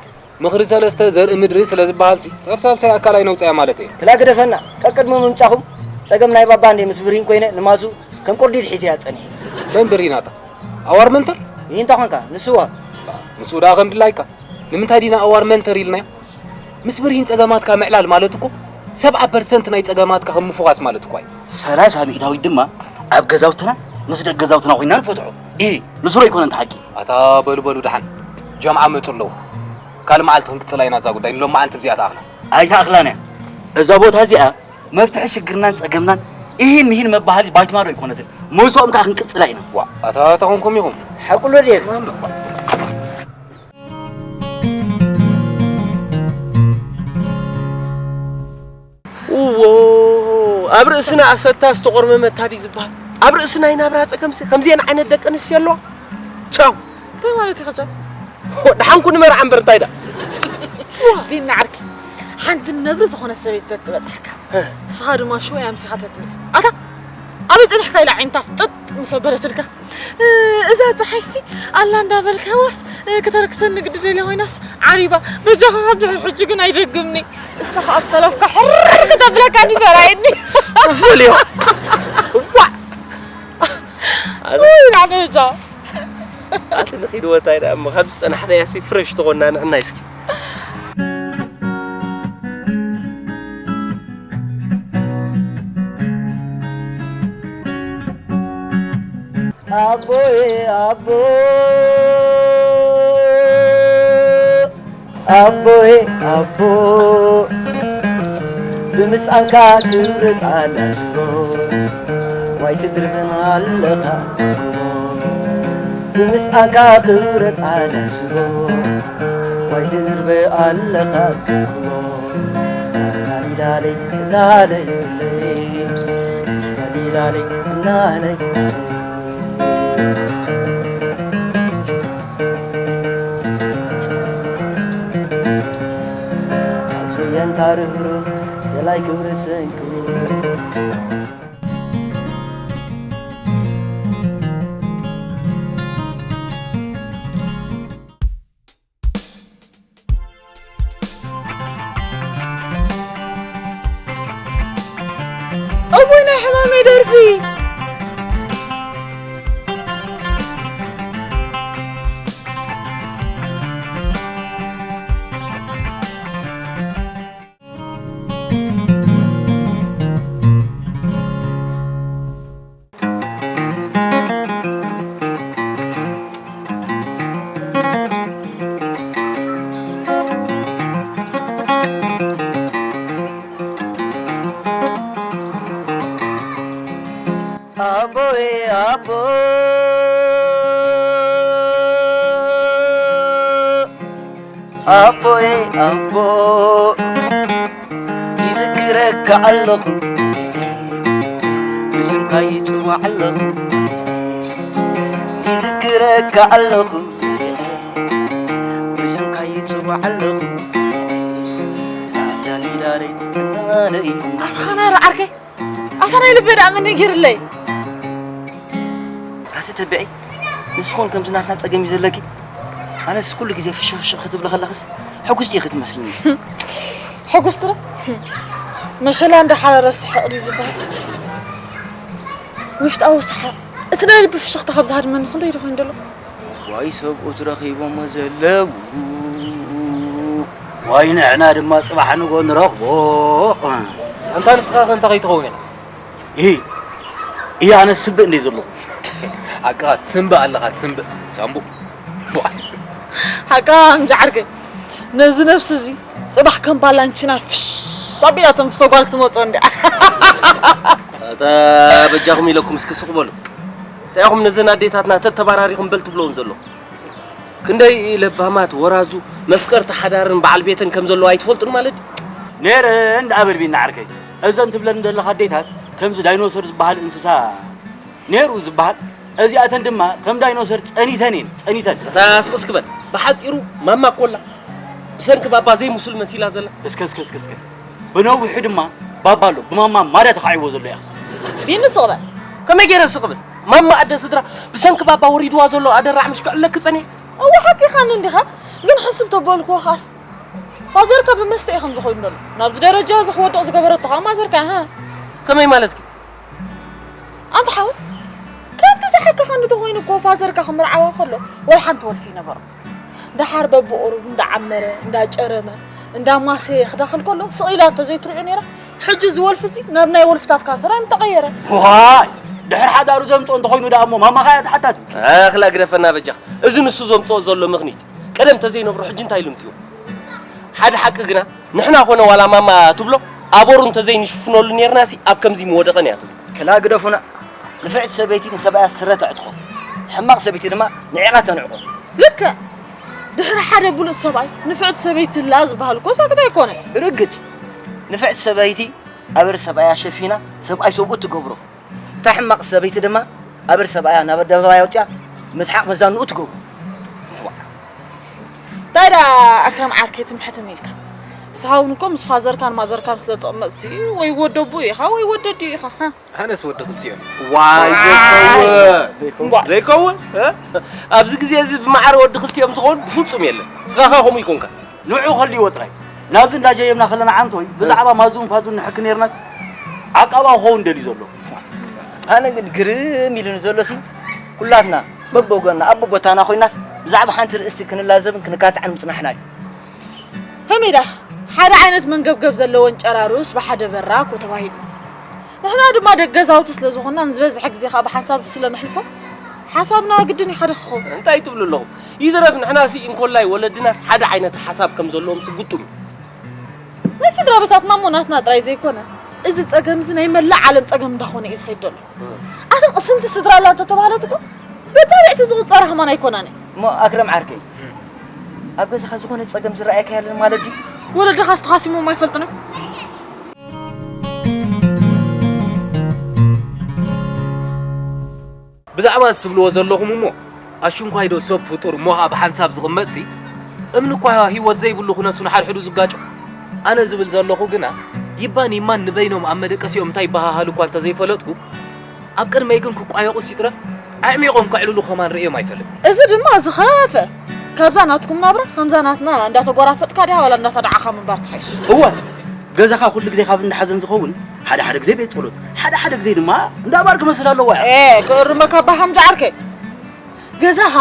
ምኽሪ ሰለስተ ዘርኢ ምድሪ ስለ ዝበሃልሲ፣ ካብ ሳልሳይ ኣካል ኣይነውጽያ ማለት እየ። ክላ ግደፈና፣ ቀቅድሚ ምምጻኹም ጸገም ናይ ባባ እንደ ምስ ብርሂን ኮይነ ንማዙ ከም ቁርዲድ ሒዘያ ጸኒሐ። መን ብርሂን ኣታ? ኣዋር መንተር? ይህ እንተ ኾንካ፣ ንስዋ። ንሱ ደኣ ከም ድላይካ። ንምንታይ ዲና ኣዋር መንተር ኢልናዮ? ምስ ብርሂን ጸገማትካ ምዕላል ማለት እኮ ሰብዓ ፐርሰንት ናይ ጸገማትካ ከም ምፍዋስ ማለት እኮ እዩ። ሰላሳ ሚእታዊት ድማ ኣብ ገዛውትና ምስ ደቂ ገዛውትና ኮይና ንፈትሖ። ኢሂ፣ ንስሩ ኣይኮነን እቲ ሓቂ። ኣታ በሉ በሉ ደሓን ጀምዓ መጹ ኣለዉ። ካልእ መዓልቲ ክንቅጽላ ኢና እዛ ጉዳይ። ንሎሚ መዓልቲ ብዚኣ ተኣኽላ። ኣይተኣኽላን እያ። እዛ ቦታ እዚኣ መፍትሒ ሽግርናን ጸገምናን ኢሂን ምሂን መባሃሊ ባጅማዶ ኣይኮነትን። መውስኦም ከኣ ክንቅጽላ ኢና። ዋ፣ ኣታ ተኾንኩም ኢኹም። ሓቁ ኣሎ ድየ? እዎ፣ ኣብ ርእስና ኣሰታ ዝተቖርመመታ ድዩ ዝበሃል? ኣብ ርእሲ ናይ ናብራ ጸገምሲ ከምዚአን ዓይነት ደቂ ኣንስትዮ ኣለዋ? ቻው። እንታይ ማለት ኢኻ ቻው? ደሓንኩ ንመርዓ እምበር እንታይ ደኣ? ቢና ዓርኪ፣ ሓንቲ ነብሪ ዝኾነ ሰበይቲ ተትበጽሓካ። እ። ንስኻ ድማ ሽወይ ኣምሲኻ ተትመጽእ። ኣታ፣ ኣበይ ጸኒሕካ ኢላ ዓይንታ ፍጥጥ ምስ ኣበለትልካ። እ፣ እዛ ጸሓይሲ ኣላ እንዳበልካዋስ፣ እ፣ ከተረክሰኒ ግዲ ደልያ ኮይናስ ዓሪባ። በጃኻ ካብ ድሕሪ ሕጂ ግን ኣይደግምኒ። እሳ ኸኣ ሰለፍካ ሕር ክተብለካ ይፈራየኒ። እፈልዮ። ዋ! ኣነ ውይ፣ ናዕነ በጃ። ኣቲ ንኺድ ወታይ ደኣ እሞ፣ ካብ ዝጸናሕናያሲ ፍረሽ ተኾንና ንዕናይ እስኪ። ኣቦየ ኣቦ፣ ኣቦየ ኣቦ፣ ብምስኣንካ ክብረት ኣላስቦ፣ ዋይ ትድርብን ኣለኻ ትብሎ። ብምስኣንካ ክብረት ኣላስቦ፣ ዋይ ትድርበ ኣለኻ ትብሎ። ላሊላለይ፣ ላለይ፣ ላሊላለይ፣ ላለይ። ኣንታ ርህሩህ፣ ደላይ ክብሪ ስንቂ። እወይ ናይ ሕማመይ ደርፊ። ኣቦየ ኣቦ፣ ኣቦየ ኣቦ፣ ይዝክረካ ኣለኹ፣ ብስምካ ይጽዋዕ ኣለኹ፣ ይዝክረካ ኣለኹ፣ ብስምካ ይጽዋዕ ኣለኹ። ላላሊላሌ ኣታ ኻናራ ዓርከይ፣ ኣታ ናይ ልበይ ደኣ መን ነጊርለይ? ኣቲ ተብዒ፣ ንስኹን ከምዚ ናትና ጸገም እዩ ዘለኪ። ኣነስ ኩሉ ግዜ ፍሽኽ ፍሽኽ ክትብሊ ከለኽስ ሕጉስቲ ኢኺ ትመስልኒ። ሕጉስቲ ዶ? መሸላ እንዳሓረረ ስሕቕ ድዩ ዝበሃል? ውሽጣዊ ሰሓቕ፣ እቲ ናይ ልቢ ፍሽኽታ ካብ ዝሃድመኒ ክንደይ ዶ ኮይኑ ዘሎ? ዋይ ሰብኡት ረኺቦሞ ዘለዉ፣ ዋይ ንሕና ድማ ጽባሕ ንጎ ንረኽቦ። ኣንታ ንስኻ ከ እንታይ ከይትኸውን ኢኻ? ይሄ፣ ይሄ ኣነ ስምብእ እንደ ዘለኹ። ሓቅኻ ትስምብእ ኣለኻ፣ ትስምብእ ሳምቡእ። ሓቅኻ ኣምጃ ዓርከይ፣ ነዚ ነብሲ እዚ ጽባሕ ከም ባላንቺና ፍሽ ኣቢላ ተንፍሶ ጓል ክትመጾ እንድያ። ኣታ በጃኹም ኢለኩም እስኪ ስቕ በሉ። እንታይ ኢኹም ነዘን ኣዴታትና ተተባራሪኹም በል ትብለውን ዘለኹም? ክንደይ ለባማት ወራዙ መፍቀርቲ ሓዳርን በዓል ቤተን ከም ዘለዋ ኣይትፈልጡን ማለት ድዩ? ነይረን ደኣ በልቢና ዓርከይ። እዘን ትብለን ዘለኻ ኣዴታት ከምዚ ዳይኖሰር ዝበሃል እንስሳ ነይሩ ዝበሃል፣ እዚኣተን ድማ ከም ዳይኖሰር ጸኒተን እየን፣ ጸኒተን። እታ ስቕ እስኪ በል። ብሓጺሩ ማማ ኮላ ብሰንኪ ባባ ዘይምሱል መሲላ ዘላ። እስከ፣ እስከ፣ እስከ፣ እስከ። ብነዊሑ ድማ ባባ ኣሎ፣ ብማማ ማዳ ተኻዒዎ ዘሎ እያ። ቢኒ ስቕ በል። ከመይ ገይረ ስቕ ብል? ማማ ኣደ ስድራ ብሰንኪ ባባ ወሪድዋ ዘሎ ኣደራዕ ምሽ ክዕለኪ ጸኒሐ። እወ ሓቂኻኒ እንዲኻ፣ ግን ሕስብ ተበልክዎ ኻስ ፋዘርካ ብመስተ እዩ ከምዚ ኮይኑ ዘሎ። ናብዚ ደረጃ እዚ ክወድቕ ዝገበረቶ ኸኣ ማዘርካ እያ፣ ሃ? ከመይ ማለትኪ? ኣንታ ሓወይ፣ ከምቲ ዝሓከኻኒ እንተኾይኑ እኮ ፋዘርካ ክምርዓዋ ከሎ ወላ ሓንቲ ወልፊ ይነበሮ። ደሓር በብቑሩብ እንዳዓመረ፣ እንዳጨረመ፣ እንዳማሰየ ክዳኽል ከሎ ስቕ ኢላ እንተዘይትሪኦ ነይራ፣ ሕጂ እዚ ወልፊ እዚ ናብ ናይ ወልፍታት ካንሰር ኣይምተቐየረ። ዋይ! ድሕሪ ሓዳሩ ዘምጽኦ እንተኾይኑ ደኣ እሞ ማማኻ እያ ትሓታት። ኣኽላ ግደፈና በጃኻ። እዚ ንሱ ዘምጽኦ ዘሎ ምኽኒት ቀደም ተዘይነብሮ ሕጂ እንታይ ኢሉ ምጽኡ? ሓደ ሓቂ ግና ንሕና ኮነ ዋላ ማማ ትብሎ ኣቦሩ እንተዘይንሽፍነሉ ኔርናሲ ኣብ ከምዚ ምወደቐን እያ ትብል። ክላ ግደፉና። ንፍዕቲ ሰበይቲ ንሰብኣያ ስረ ተዕጥቖ፣ ሕማቕ ሰበይቲ ድማ ንዒቓ ተንዕቖ። ልክዕ። ድሕሪ ሓደ ብሉጽ ሰብኣይ ንፍዕቲ ሰበይቲ ትላ ዝበሃል እኮ ሳክት ኣይኮነን። ርግጽ። ንፍዕቲ ሰበይቲ ኣበር ሰብኣያ ሸፊና ሰብኣይ ሰብኡት ትገብሮ። እታ ሕማቕ ሰበይቲ ድማ ኣበር ሰብኣያ ናብ ኣደባባይ ኣውፅያ ምስሓቕ መዛንኡ ትገብሮ። እንታይ ደኣ ኣክረም ዓርከይ ትምሕትም ኢልካ? ስሃውን እኮ ምስ ፋዘርካን ማዘርካን ስለ ተቐመጥሲ ወይ ወደቡ ኢኻ ወይ ወደዲ ኢኻ። ሃ? ኣነስ ወዲ ክልቲኦም። ዋይ ዘይከውን። እምቧ። ዘይከውን? እ? ኣብዚ ግዜ እዚ ብማዕረ ወዲ ክልቲኦም ዝኸውን ብፍጹም የለን። ስኻኻ ከምኡ ይኮንካ። ንዑ ከልይዎ ጥራይ። ናብዚ እንዳ ጀየምና ከለና ዓንቶይ ብዛዕባ ማዙን ፋዙን ንሕኪ ኔርናስ ዓቃባ ክኸውን ደልዩ ዘሎ። ኣነ ግን ግርም ኢሉኒ ዘሎሲ ኩላትና በብወገንና ኣብ ቦታና ኮይናስ ብዛዕባ ሓንቲ ርእስቲ ክንላዘብን ክንካትዕን ምጽናሕና እዩ። ከመይ ደኣ ሓደ ዓይነት መንገብገብ ዘለወን ጨራሩስ ብሓደ በራክ ተባሂሉ። ንሕና ድማ ደገ ገዛውቲ ስለ ዝኾንና ንዝበዝሐ ግዜ ከኣ ብሓንሳብ ስለ ነሕልፎ ሓሳብና ግድን እዩ ሓደ ክኸውን። እንታይ ትብሉ ኣለኹም? ይትረፍ ንሕናሲ እንኮላይ ወለድናስ ሓደ ዓይነት ሓሳብ ከም ዘለዎም ስጉጡም እዩ። ናይ ስድራ ቤታትና እሞ ናትና ጥራይ ዘይኮነ፣ እዚ ጸገም እዚ ናይ መላእ ዓለም ጸገም እንዳኾነ እዩ ዝኸይድ ዘሎ። ኣታ ስንት ስድራ ኣላ እንተተባህለት እኮ በጻብዕቲ ዝቑጸራ ከማን ኣይኮናን። እሞ ኣክረም ዓርከይ፣ ኣብ ገዛኻ ዝኾነ ጸገም ዝረኣየካ የለን ማለት ድዩ? ወለድኻስ ተኻሲሞም ኣይፈልጡን እዮም። ብዛዕባ እዚ ትብልዎ ዘለኹም እሞ፣ ኣሽንኳይ ዶ ሰብ ፍጡር እሞ ኸኣ ብሓንሳብ ዝቕመጥሲ፣ እምኒ እኳ ህይወት ዘይብሉ ክነሱ ንሓድሕዱ ዝጋጮ። ኣነ ዝብል ዘለኹ ግና፣ ይባን ይማን ንበይኖም ኣብ መደቀሲኦም እንታይ ይበሃሃሉ እኳ እንተዘይፈለጥኩ፣ ኣብ ቅድመይ ግን ክቋየቑስ ይትረፍ፣ ኣዕሚቖም ከዕልሉ ከማን ርእዮም ኣይፈልጥን። እዚ ድማ ዝኸፍእ፣ ካብዛ ናትኩም ናብራ፣ ከምዛ ናትና እንዳተጓራፈጥካ ድያ ዋላ እንዳተዳዓኻ ምንባር ትሓይሽ? እወ፣ ገዛኻ ኩሉ ግዜ ካብ እንዳ ሓዘን ዝኸውን፣ ሓደ ሓደ ግዜ ቤት ጸሎት፣ ሓደ ሓደ ግዜ ድማ እንዳ ባር ክመስል ኣለዎ እያ። ኤ፣ ክእርመካ ባሃም ጃዓርከይ። ገዛኻ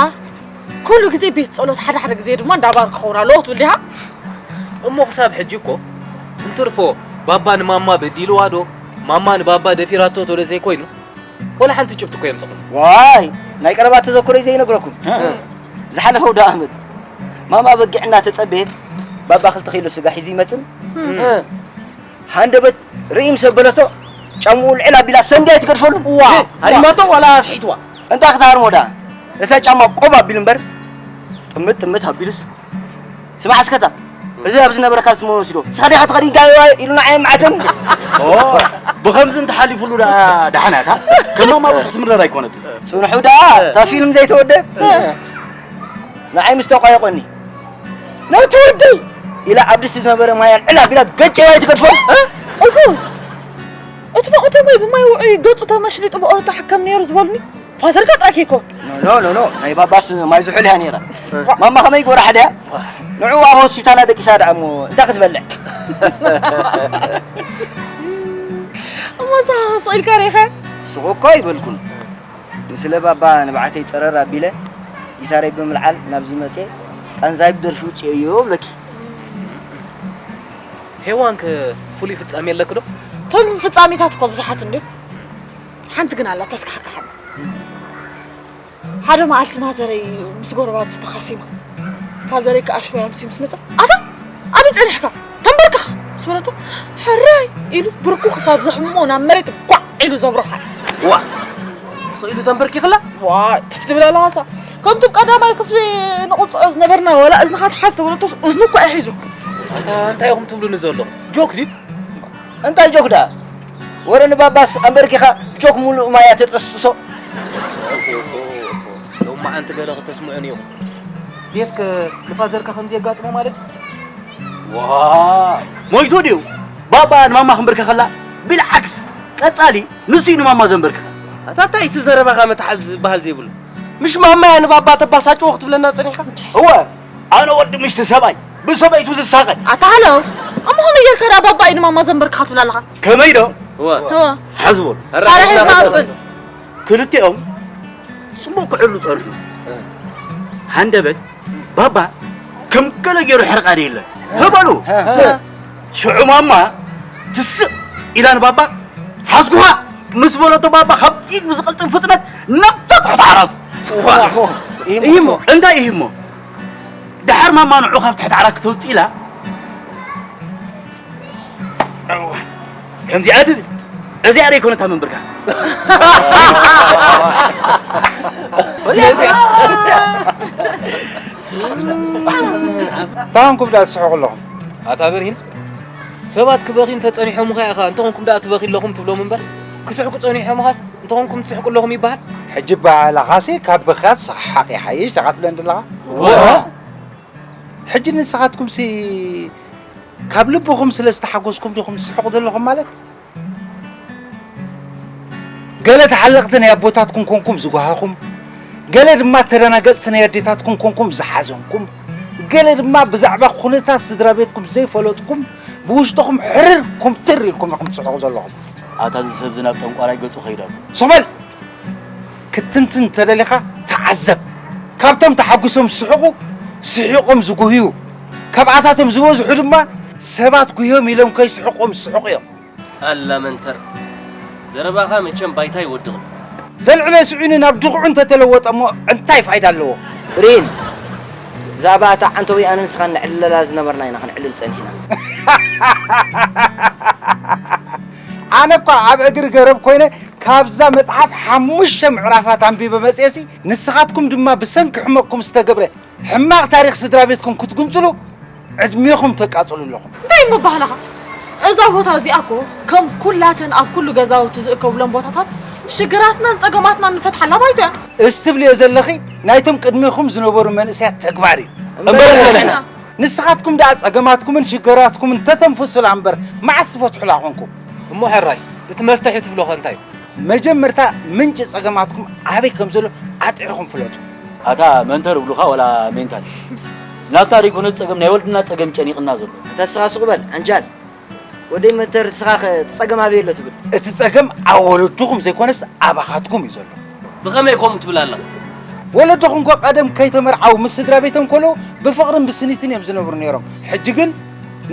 ኩሉ ግዜ ቤት ጸሎት፣ ሓደ ሓደ ግዜ ድማ እንዳ ባር ክኸውን ኣለዎ ክትብል ዲኻ? እሞ ክሳብ ሕጂ እኮ እንትርፎ ባባ ንማማ በዲልዋ ዶ፣ ማማ ንባባ ደፊራቶ ዶ ዘይኮይኑ፣ ወላ ሓንቲ ጭብጢ እኮ የምጽኹም። ዋይ፣ ናይ ቀረባ ተዘክሮይ ዘይነግረኩም። እ። ዝሓለፈ ኣውደ ኣመት ማማ በጊዕ እናተጸበየት ባባ ክልተ ኪሎ ስጋ ሒዙ ይመጽን። እ። ሃንደበት ርእይ ምስ ኣበለቶ ጫምኡ ልዕል ኣቢላ ሰንድያ ኣይትገድፈሉ። ዋ፣ ሃሪማቶ ዋላ ኣስሒትዋ? እንታይ ክትሃርሞ ደኣ? እታ ጫማ ቆብ ኣቢሉ እምበር ጥምት ጥምት ኣቢሉስ። ስማዕ እስከታ፣ እዚ ኣብ ዝነበረካ ዝመን ወሲዶ። ንስኻ ዲኻ ትኸዲ ጋይዋ ኢሉ ንዓይ መዓተኒ። ኦ፣ ብኸምዚ እንተሓሊፉሉ ደኣ ደሓን እያ እታ። ከም ማማ ብዙሕ ትምረር ኣይኮነትን። ጽንሑ ደኣ፣ እታ ፊልም ዘይተወደት። ንዓይ ምስ ተቋየቆኒ፣ "ነቲ ወደይ!" ኢላ ኣብ ድስቲ ዝነበረ ማይ ኣልዕላ ኣቢላ ገጨዋ ኣይትገድፎ። እ? እኹ፣ እቲ መእተዊ ብማይ ውዑይ ገጹ ተመሽሊጡ ብኦሮታ ሕከም ነይሩ ዝበሉኒ ፋዘርካ ጥራይ ከይኮን። ኖ፣ ኖ፣ ኖ፣ ኖ። ናይ ባባስ ማይ ዝሑል እያ ነይራ። ማማ ከመይ ጎራሓ ድያ? ንዑ ኣብ ሆስፒታል ደቂሳ ደኣ እሞ እንታይ ክትበልዕ? እሞ ንስኻ ስቕ ኢልካ ርኢኻ? ስቕ እኮ ኣይበልኩን። ንስለ ባባ ንብዓተይ ጸረር ኣቢለ ጊታረይ ብምልዓል ናብዚ መጽየ ቃንዛይ ብደርፊ ውጽኤዮ እብለኪ። ሄዋንክ ፍሉይ ፍጻሜ ኣለክ ዶ? እቶም ፍጻሜታት እኮ ብዙሓት እንድዮም። ሓንቲ ግን ኣላ ተስካሕክሓኒ። ሓደ መዓልቲ ማዘረይ ምስ ጎረባብቲ ተኻሲማ። ፋዘረይ ከኣ ሽወይ ኣምስዩ ምስ መጸ፣ ኣታ ኣበይ ጸኒሕካ? ተንበርክኽ ምስ በለቶ፣ ሕራይ ኢሉ ብርኩ ክሳብ ዘሕምሞ ናብ መሬት ጓዕ ኢሉ ዘብረኻ። ዋ! ስቕ ኢሉ ተንበርኪኽላ? ዋ! ትሕቲ ብለላ ሃሳ። ከምቲ ኣብ ቀዳማይ ክፍሊ ንቕጽዖ ዝነበርና ዋላ እዝንኻ ትሓዝ ተበለቶስ እዝኑ እኳ እዩ ሒዙ። ኣታ እንታይ ኢኹም ትብሉኒ ዘለኹም? ጆክ ድዩ? እንታይ ጆክ ደኣ? ወረ ንባባስ ኣንበርኪኻ ጆክ ሙሉእ ማይ እያ ተጠስጥሶ። ሎማዓንቲ ገለ ክተስምዑኒ ኢኹም። ዴፍከ ንፋዘርካ ከምዚ የጋጥሞ ማለት ድዩ? ዋይ ሞይቱ ድዩ? ባባ ንማማ ክንበርከኸላ ቢልዓክስ ቀጻሊ ንሱ እዩ ንማማ ዘንበርክኻ። ኣታ እንታይ እቲ ዘረባኻ መትሓዚ ዝበሃል ዘይብሉ? ምሽ ማማ እያ ንባባ ተባሳጭዎ ክትብለና ጸኒሕካ? እወ ኣነ ወዲ ምሽቲ ሰብኣይ ብሰበይቱ ዝሳቐ። ኣታ ሃለው እሞ ከመይ ጌርካ ደኣ ባባ እዩ ንማማ ዘንበርክኻ ትብል ኣለኻ? ከመይ ዶ? እወ። እወ። ሓዝ በሉ። ኣረ ሒዝና ቀጽል። ክልቲኦም ጽቡቕ ክዕሉ ጸንሑ። ሃንደበት ባባ ከም ገለ ገይሩ ሕርቃን የለን። ህበሉ። ሽዑ ማማ ትስቕ ኢላ ንባባ ሓዝኩኻ ምስ በለቶ ባባ ካብ ጥይት ብዝቐልጥፍ ፍጥነት ናብታ ትሕቲ ዓራቱ። ኢሂሞ። እንታይ ኢሂሞ? ደሓር ማማ ንዑ ካብ ትሕቲ ዓራት ክተውፅእ ኢላ ከምዚኣ ትብል። እዚኣ ዶ ኣይኮነታ መንበርካ? እንታይ ኮንኩም ደኣ ትስሕቑ ኣለኹም? ኣታ በርሂን፣ ሰባት ክበኽዩ እንተጸኒሖምኻ ኢኻ እንተኾንኩም ደኣ ትበኽዩ ኣለኹም ትብሎም እምበር፣ ክስሕቁ ጸኒሖምኻስ እንተኾንኩም ትስሕቁ ኣለኹም ይበሃል? ሕጂ ኣበሃህላኻሲ ካብ ብኽያት ሰሓቕ ይሓይሽ ዲኻ ትብለኒ ዘለኻ? ሕጂ ንስኻትኩምሲ ካብ ልብኹም ስለ ዝተሓጎስኩም ዲኹም ትስሕቑ ዘለኹም ማለት? ገለ ተሓለቕቲ ናይ ኣቦታትኩም ኮንኩም ዝጓሃኹም፣ ገለ ድማ ተደናገጽቲ ናይ ኣዴታትኩም ኮንኩም ዝሓዘንኩም፣ ገለ ድማ ብዛዕባ ኩነታት ስድራ ቤትኩም ዘይፈለጥኩም ብውሽጥኹም ሕርር ኩምትር ኢልኩም ኢኹም ትስሕቑ ዘለኹም። ኣታ እዚ ሰብ እዚ ናብ ጠንቋራይ ገጹ ከይዱ ኣሎ። ሱቕ በል! ክትንትን እንተደሊኻ ተዓዘብ። ካብቶም ተሓጒሶም ዝስሕቑ ስሒቖም ዝጉህዩ፣ ካብኣታቶም ዝበዝሑ ድማ ሰባት ጉህዮም ኢሎም ከይስሕቖም ዝስሕቑ እዮም። ኣላ መንተር ዘረባኻ መቸም ባይታ ይወድቕ። ዘልዕሎ ስዒኑ ናብ ድኹዒ እንተተለወጠ እሞ እንታይ ፋይዳ ኣለዎ? ብሬን፣ ብዛዕባ እታ ዓንተወይ ኣነ ንስኻን ነዕልለላ ዝነበርና ኢና ከነዕልል ጸኒሕና። ኣነ እኳ ኣብ እግሪ ገረብ ኮይነ ካብዛ መጽሓፍ ሓሙሽተ ምዕራፋት ኣንቢበ መጽየሲ ንስኻትኩም ድማ ብሰንኪ ሕመቕኩም ዝተገብረ ሕማቕ ታሪኽ ስድራ ቤትኩም ክትጉንጽሉ ዕድሜኹም ተቃጽሉ ኣለኹም። እንታይ እሞ ኣበሃህላኻ? እዛ ቦታ እዚኣ እኮ ከም ኩላተን ኣብ ኩሉ ገዛውቲ ዝእከብለን ቦታታት ሽግራትናን ጸገማትናን ንፈትሓላ ባይታ እያ። እስትብልዮ ዘለኺ ናይቶም ቅድሜኹም ዝነበሩ መንእሰያት ተግባር እዩ። እምበር ንሕና ንስኻትኩም ደኣ ጸገማትኩምን ሽግራትኩምን ተተንፍሱላ እምበር መዓስ ትፈትሑላ ኾንኩም? እሞ ሕራይ እቲ መፍትሒ ትብሎ ኸ እንታይ እዩ? መጀመርታ ምንጪ ጸገማትኩም ኣበይ ከም ዘሎ ኣጥዒኹም ፍለጡ። ኣታ መንተር እብሉኻ ወላ ሜንታል? ናትና ደይኮነ ጸገም ናይ ወልድና ጸገም ጨኒቕና ዘሎ። ኣታ እስኻ ሱቕ በል ዓንጃል። ወደይ መንተር እስኻ ኸ እቲ ጸገም ኣበይ ኣሎ ትብል? እቲ ጸገም ኣብ ወለድኹም ዘይኮነስ ኣባኻትኩም እዩ ዘሎ። ብኸመይ ከምኡ ትብል ኣለኻ? ወለድኹም እኮ ቀደም ከይተመርዓዉ ምስ ስድራ ቤቶም ከለዉ ብፍቕርን ብስኒትን እዮም ዝነብሩ ነይሮም። ሕጂ ግን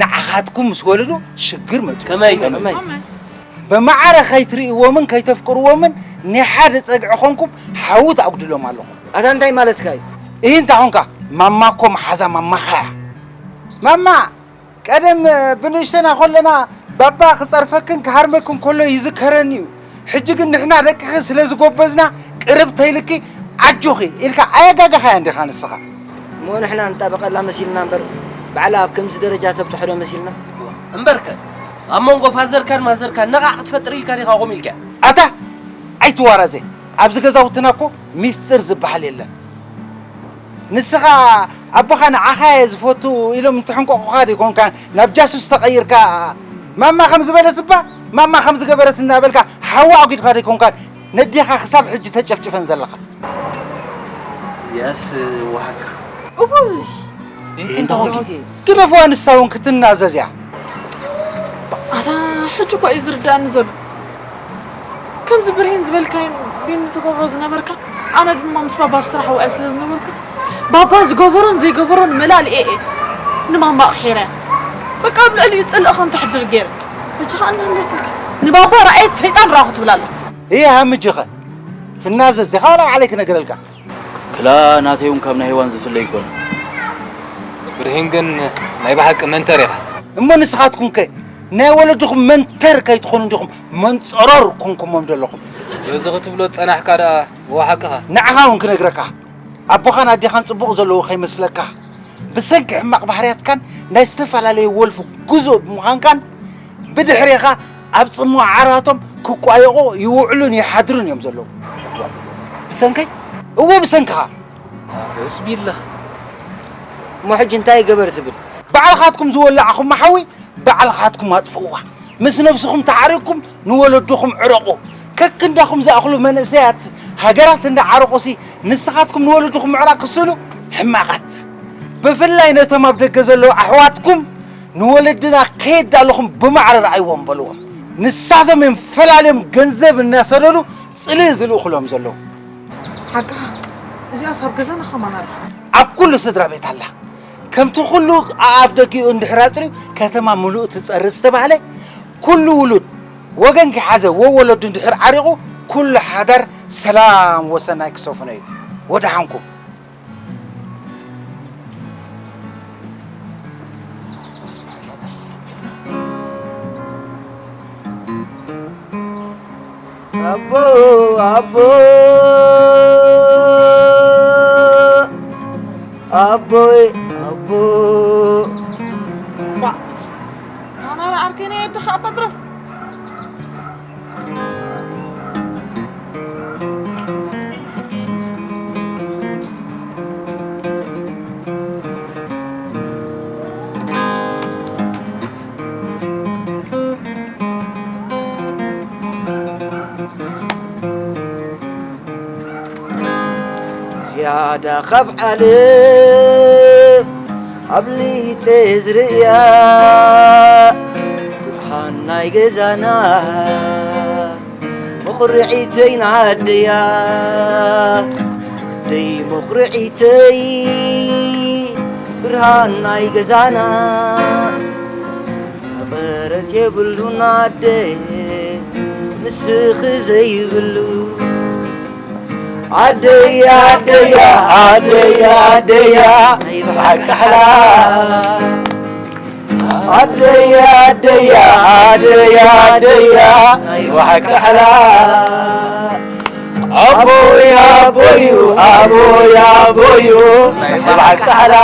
ንዓኻትኩም ምስ ወለዱ ሽግር መጺኡ። ከመይ? ከመይ? ብማዕረ ከይትርእይዎምን ከይተፍቅርዎምን ናይ ሓደ ጸግዒ ኾንኩም ሓዊ ትኣጉድሎም ኣለኹም። ኣታ እንታይ ማለትካ እዩ? እሂ እንታይ ኾንካ? ማማ እኮ መሓዛ ማማኻ እያ። ማማ ቀደም ብንእሽተና ኾለና ባባ ክጸርፈክን ክሃርመክን ከሎ ይዝከረኒ እዩ። ሕጂ ግን ንሕና ደቅኺ ስለ ዝጎበዝና ቅርብ ተይልኪ ኣጆኺ ኢልካ ኣየጋገኻያን ዲኻ ንስኻ? እሞ ንሕና ንጣበቐላ መሲልና እምበር ባዕላ ኣብ ከምዚ ደረጃ ተብጽሖ ዶ መሲልና? እምበርከ ኣብ መንጎ ፋዘርካን ማዘርካን ነቓዕ ክትፈጥር ኢልካ ዲኻ ከምኡ ኢልካ? ኣታ ኣይትዋራዘ። ኣብዚ ገዛውትና እኮ ሚስጥር ዝበሃል የለን። ንስኻ ኣቦኻ ንዓኻ እየ ዝፈቱ ኢሎም እንትሕንቆቑኻ ዶ ይኮንካ ናብ ጃሱስ ተቐይርካ? ማማ ከም ዝበለት እባ፣ ማማ ከም ዝገበረት እናበልካ ሓዋ ኣጒድካ ደይኮንካን ነዴኻ ክሳብ ሕጂ ተጨፍጭፈን ዘለኻ። እዚኣስ ወሓካ። እውይ! ግደፍዋ፣ ንሳ እውን ክትናዘዝ እያ። ኣታ ሕጂ እኮ እዩ ዝርዳእኒ ዘሎ። ከምዚ ብርሂን ዝበልካዮ ቢኒ ትገብሮ ዝነበርካ፣ ኣነ ድማ ምስ ባባ ኣብ ስራሕ ውዕል ስለ ዝነበርኩ፣ ባባ ዝገበሮን ዘይገበሮን መላልኤ እየ ንማማ ኣቕሒረያ። በቃ ኣብ ልዕሊኡ ጽልኢ ከም ተሕድር ገይረ። ሕጂ ኸኣ እናሃለትልካ ንባባ ረኣየት ሰይጣን ረኣኹ ትብል ኣላ። እየ ሃምጅኸ ትናዘዝ ዲኻ ዋላ ባዕለይ ክነግረልካ? ክላ ናተይ እውን ካብ ናይ ሄዋን ዝፍለ ይኮነ። ብርሂን ግን ናይ ብሓቂ መንተር ኢኻ። እሞ ንስኻትኩም ከ ናይ ወለድኹም መንተር ከይትኾኑ እንዲኹም መንጸሮር ኮንኩሞም ዘለኹም? በዚ ክትብሎ ዝጸናሕካ ደኣ ብሓቅኻ። ንዓኻ እውን ክነግረካ፣ ኣቦኻን ኣዴኻን ጽቡቕ ዘለዎ ከይመስለካ፣ ብሰንኪ ሕማቕ ባህርያትካን ናይ ዝተፈላለየ ወልፊ ጉዞ ብምዃንካን ብድሕሬኻ ኣብ ጽምዋ ዓራቶም ክቋየቑ ይውዕሉን ይሓድሩን እዮም ዘለዉ። ብሰንከይ? እወ ብሰንክኻ። ዑዝ ቢላህ። እሞ ሕጂ እንታይ ይገበር ትብል? ባዕልኻትኩም ዝወላዕኹማ ሓዊ ባዕልኻትኩም ኣጥፍእዋ። ምስ ነብስኹም ተዓሪቕኩም ንወለድኹም ዕረቑ። ከክንዳኹም ዝኣኽሉ መንእሰያት ሃገራት እንዳዓረቑሲ ንስኻትኩም ንወለድኹም ምዕራቕ ክስእኑ ሕማቓት። ብፍላይ ነቶም ኣብ ደገ ዘለዉ ኣሕዋትኩም ንወለድና ከየዳለኹም ብማዕረ ረኣይዎም በልዎም። ንሳቶም እዮም ፈላልዮም ገንዘብ እናሰደዱ ጽልኢ ዝልእኹሎም ዘለዉ። ሓቅኻ። እዚኣስ ኣብ ገዛና ከማን ኣላ። ኣብ ኩሉ ስድራ ቤት ኣላ። ከምቲ ኩሉ ኣኣፍ ደጊኡ እንድሕር ኣጽርዩ ከተማ ምሉእ ትጸሪ ዝተባህለ፣ ኩሉ ውሉድ ወገን ከይሓዘ ወወለዱ እንድሕር ዓሪቑ፣ ኩሉ ሓዳር ሰላም ወሰናይ ክሰፍኖ እዩ። ወደሓንኩም። ኣቦ፣ ኣቦ፣ ኣቦይ፣ ኣቦ። ባ፣ ኣና ዓርከይ ናይ ኣድኻ ኣባ ጥረፍ። ዝያዳ ካብ ዓለም ኣብሊፀ ዝርእያ ብርሃን ናይ ገዛና። መኹርዒተይ ንዓደያ፣ ዓደይ መኹርዒተይ፣ ብርሃን ናይ ገዛና። መቐረት የብሉን ዓደይ፣ ንስኺ ዘይብሉ። ዓደይ፣ ዓደያ፣ ዓደይ፣ ዓደያ፣ ናይ ብሓቂ ሓላ። ዓደይ ዓደያ ዓደይ ዓደያ ናይ ብሓቂ ሓላ። ኣቦይ ኣቦዩ ኣቦይ ኣቦዩ ናይ ብሓቂ ሓላ።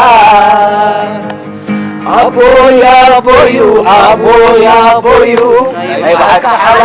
ኣቦይ ኣቦዩ ኣቦይ ኣቦዩ ናይ ብሓቂ ሓላ።